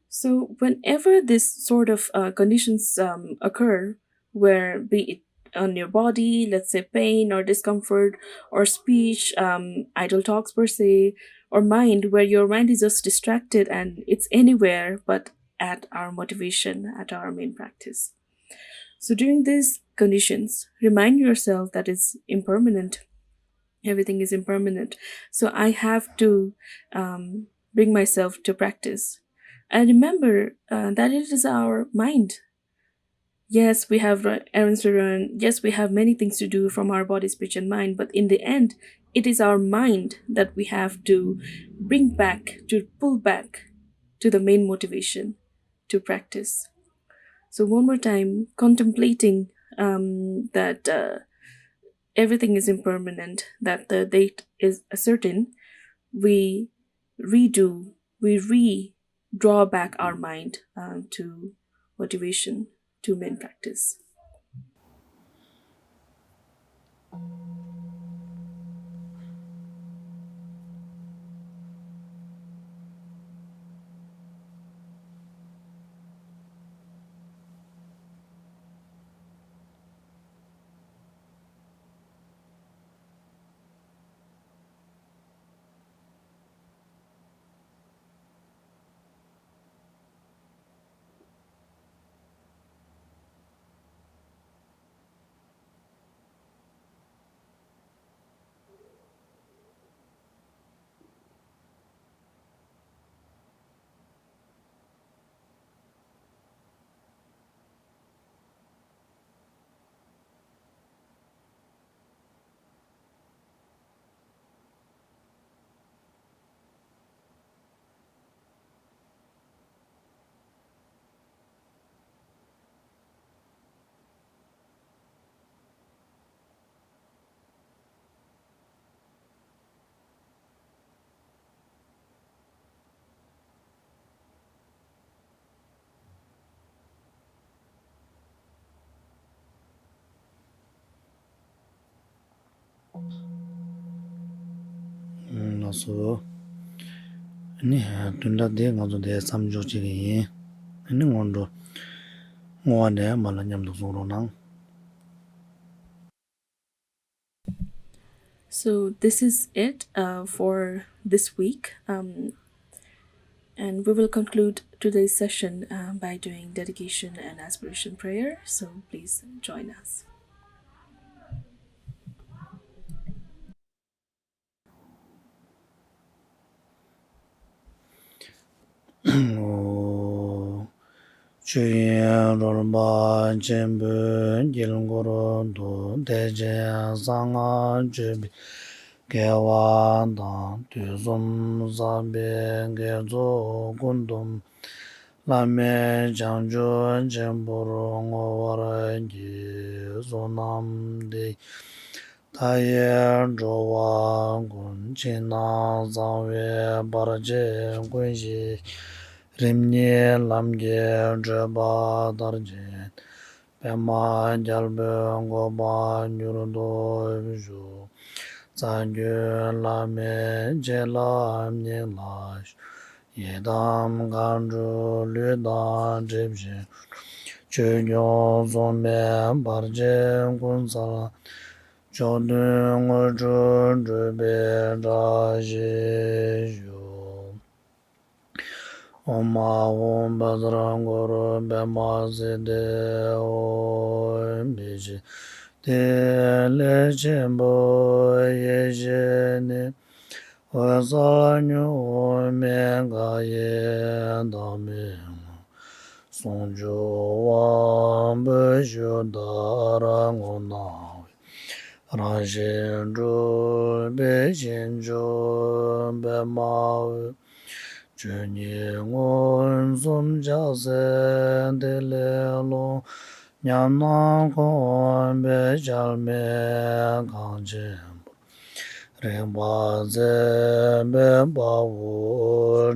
So whenever this sort of uh, conditions um, occur, where be it on your body, let's say pain or discomfort, or speech, um, idle talks per se, or mind, where your mind is just distracted and it's anywhere but at our motivation, at our main practice. So during these conditions, remind yourself that it's impermanent. Everything is impermanent. So I have to um, bring myself to practice. And remember uh, that it is our mind. Yes, we have errands to run. Yes, we have many things to do from our body, speech, and mind. But in the end, it is our mind that we have to bring back, to pull back to the main motivation to practice. So, one more time, contemplating um, that uh, everything is impermanent, that the date is certain, we redo, we re draw back our mind um, to motivation, to main practice. ལགས་སོ། ཨ་ནི་བདུན་ཕྲག་འདི་ང་ཚོ་འདིར་མཚམས་འཇོག་བྱེད་ཀྱི་ཡིན། ཨ་ནི་སྔོན་འགྲོ་བསྔོ་བ་འདྲ་མ་ལ་མཉམ་དུ་གསུང་རོགས་གནང་། So this is it uh, for this week. Um, and we will conclude today's session uh, by doing dedication and aspiration prayer. So please join us. ཆོས་དབྱིངས་རོལ་པ་ཆེན་པོའི་དཀྱིལ་འཁོར་དུ། བདེ་ཆེན་གསང་སྔགས་སྤྱོད་པའི་སྐལ་བ་དང་། དུས་གསུམ་བསགས་པའི་དགེ་ཚོགས་ཀུན་ཐོབ། བླ་མེད་བྱང་ཆུབ་ཆེན་པོར་བསྔོ་བར་བགྱི། བསོད་ནམས་འདི་ཡིས་མཐའ་ཡས་འགྲོ་བ་ཀུན། ཕྱི་ནང་གསང་བའི་བར་ཆད་ཀུན་ཞི། རིམ་གཉིས་ལམ་གྱི་བགྲོད་པ་མཐར་ཕྱིན། པདྨ་རྒྱལ་པོའི་གོ་འཕང་མྱུར་ཐོབ་ཤོག། རྩ་བརྒྱུད་བླ་མའི་བྱིན་རླབས་སྙིང་ལ་ཞུགས། ཡི་དམ་མཁའ་འགྲོ་ལུས་དང་འདྲེས་ཤིང་། ཆོས་སྐྱོང་སྲུང་མའི་བར་ཆད་ཀུན་སེལ། མཆོག་ཐུན་དངོས་གྲུབ་འགྲུབ་པའི་བཀྲ་ཤིས་ཤོག། ཨོཾ་ཨཱཿཧཱུྃ་བཛྲ་གུ་རུ་པདྨ་སིདྡྷི་ཧཱུྃ། ཕྱི་ཕྱིར་བདེ་ལེགས་ཆེན་པོའི་ཡེ་ཤེས་ནི། འོད་གསལ་གཉུག་མའི་མཁའ་ཡི་བདག་མེད་ངོ་། ཟུང་འཇུག་དབང་པོའི་ཆུ་ཟླ་ལྟར་ངོ་ན་བས། རང་བཞིན་གྲུབ་པའི་ཞིང་བཅུ་པདྨ་འོད། ཆོས་ཉིད་མངོན་སུམ་ཕྱག་འཚལ་ཏེ་ལེགས་སློང་། ཉམས་སྣང་འཁོར་བའི་གཤལ་མེ་གངས་ཆེན་པོར། རིག་པ་འཛིན་པའི་དཔའ་བོ་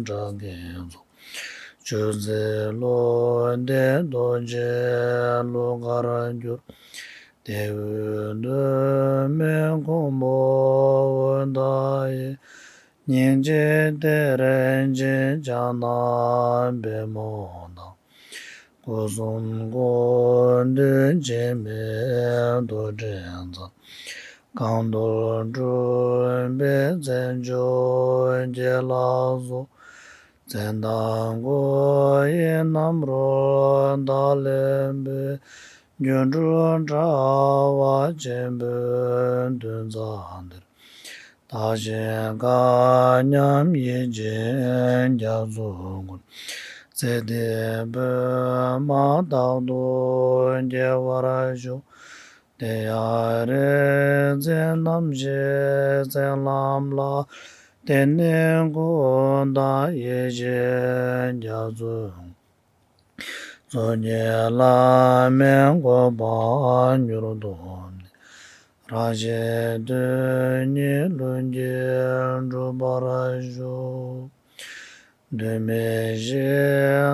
དགྲ་བགེགས་ཚོགས། ཆོས་མཛད་བློ་ལྡན་རྡོ་རྗེ་གླུ་གར་སྒྱུར། དེ་འོད་འདུན་མའི་གོང་བུ་འོད་མཐའ་ཡས། སྙིང་རྗེ་གཏེར་ཆེན་ཕྱག་ན་པདྨོ་དང་། སྐུ་གསུམ་ཀུན་འདུས་འཆི་མེད་རྡོར་དྲིལ་མཚོན། གང་འདུལ་སྤྲུལ་པའི་རྩལ་འཇུག་རྒྱལ་ལ་སོགས། མཚན་དང་སྐུ་ཡི་རྣམ་རོལ་བདག་ལས་འབུལ། སྒྱུ་འཕྲུལ་དྲ་བ་ཆེན་པོའི་མདུན་ཚང་འདིར། བདག་གཞན་མཁའ་མཉམ་ཡེ་ཤེས་རྒྱ་མཚོ་ཀུན། ཚེ་འདིའི་བོད་མ་རྟག་ཏུ་སྐྱེ་བར་ཤོག། དེ་ཡང་རིག་འཛིན་རྣམ་བཞིའི་མཚན་ལམ་ལ། དེ་ནས་ཀུན་བདག་ཡེ་ཤེས་རྒྱ་མཚོ་ཀུན། གཙོ་བྱས་བླ་མེད་གོ་འཕང་མྱུར་ཐོབ་ནས། རང་གཞན་དོན་གཉིས་ལྷུན་གྱིས་གྲུབ་པར་ཤོག། གདོད་མའི་གཞི་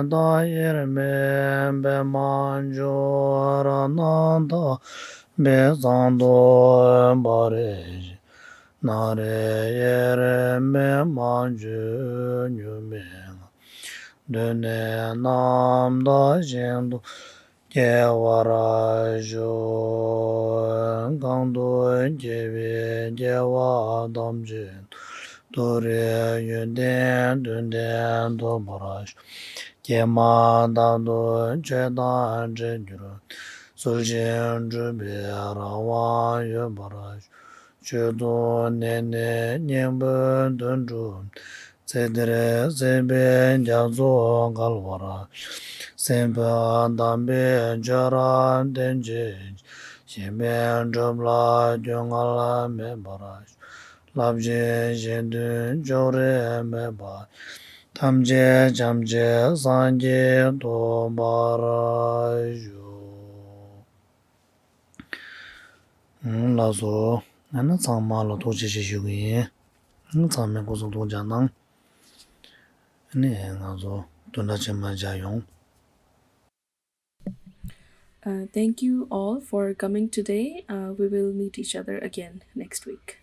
དང་དབྱེར་མེད་པདྨ་འབྱུང་། རང་སྣང་དག་པའི་གཙང་དུ་འབར་བའི་ཞིང་། སྣང་རིག་དབྱེར་མེད་མ་བཅོས་གཉུག་མའི་ངང་། གདོད་ནས་རྣམ་དག་ཞིང་དུ་སྐྱེ་བར་ཤོག། གང་དུ་སྐྱེ་བའི་སྐྱེ་བ་ཐམས་ཅད་དུ། མཐོ་རིས་ཡོན་ཏན་དོན་ལྡན་ཐོབ་པར་ཤོག། སྐྱེས་མ་ཐག་ཏུ་ཆོས་དང་འདྲེས་གྱུར། ཚུལ་བཞིན་སྒྲུབ་པའི་རང་དབང་ཡོད་པར་ཤོག། ཆོས་ཐོབ་ནས་ནི་སྙིང་པོའི་དོན་གྲུབ། ཚེ་འདིར་སྲིད་པའི་རྒྱ་མཚོ་བརྒལ་བར། སྲིད་པ་དམ་པའི་ཆོས་རབ་བསྟན་བྱེད་ཅིང་། གཞན་ཕན་སྒྲུབ་ལ་སྐྱོ་ངལ་མེད་པར་ཤོག། རླབས་ཆེན་གཞན་དོན་ཕྱོགས་རིས་མེད་པ། ཐམས་ཅད་བྱམས་བརྩེའི་སངས་རྒྱས་ཐོབ་པར་ཤོག། ལགས་སོ། ཨ་ནི་ཚང་མ་ལ་ཐུགས་རྗེ་ཆེ་ཞུ་གི་ཡིན། ཚང་མས་སྐུ་གཟུགས་ཐུགས་ཅག་གནང་། ཨ་ནི་ང་ཚོ་བདུན་ཕྲག་རྗེས་མ་མཇལ་ཡོང་། Uh, thank you all for coming today. Uh, we will meet each other again next week.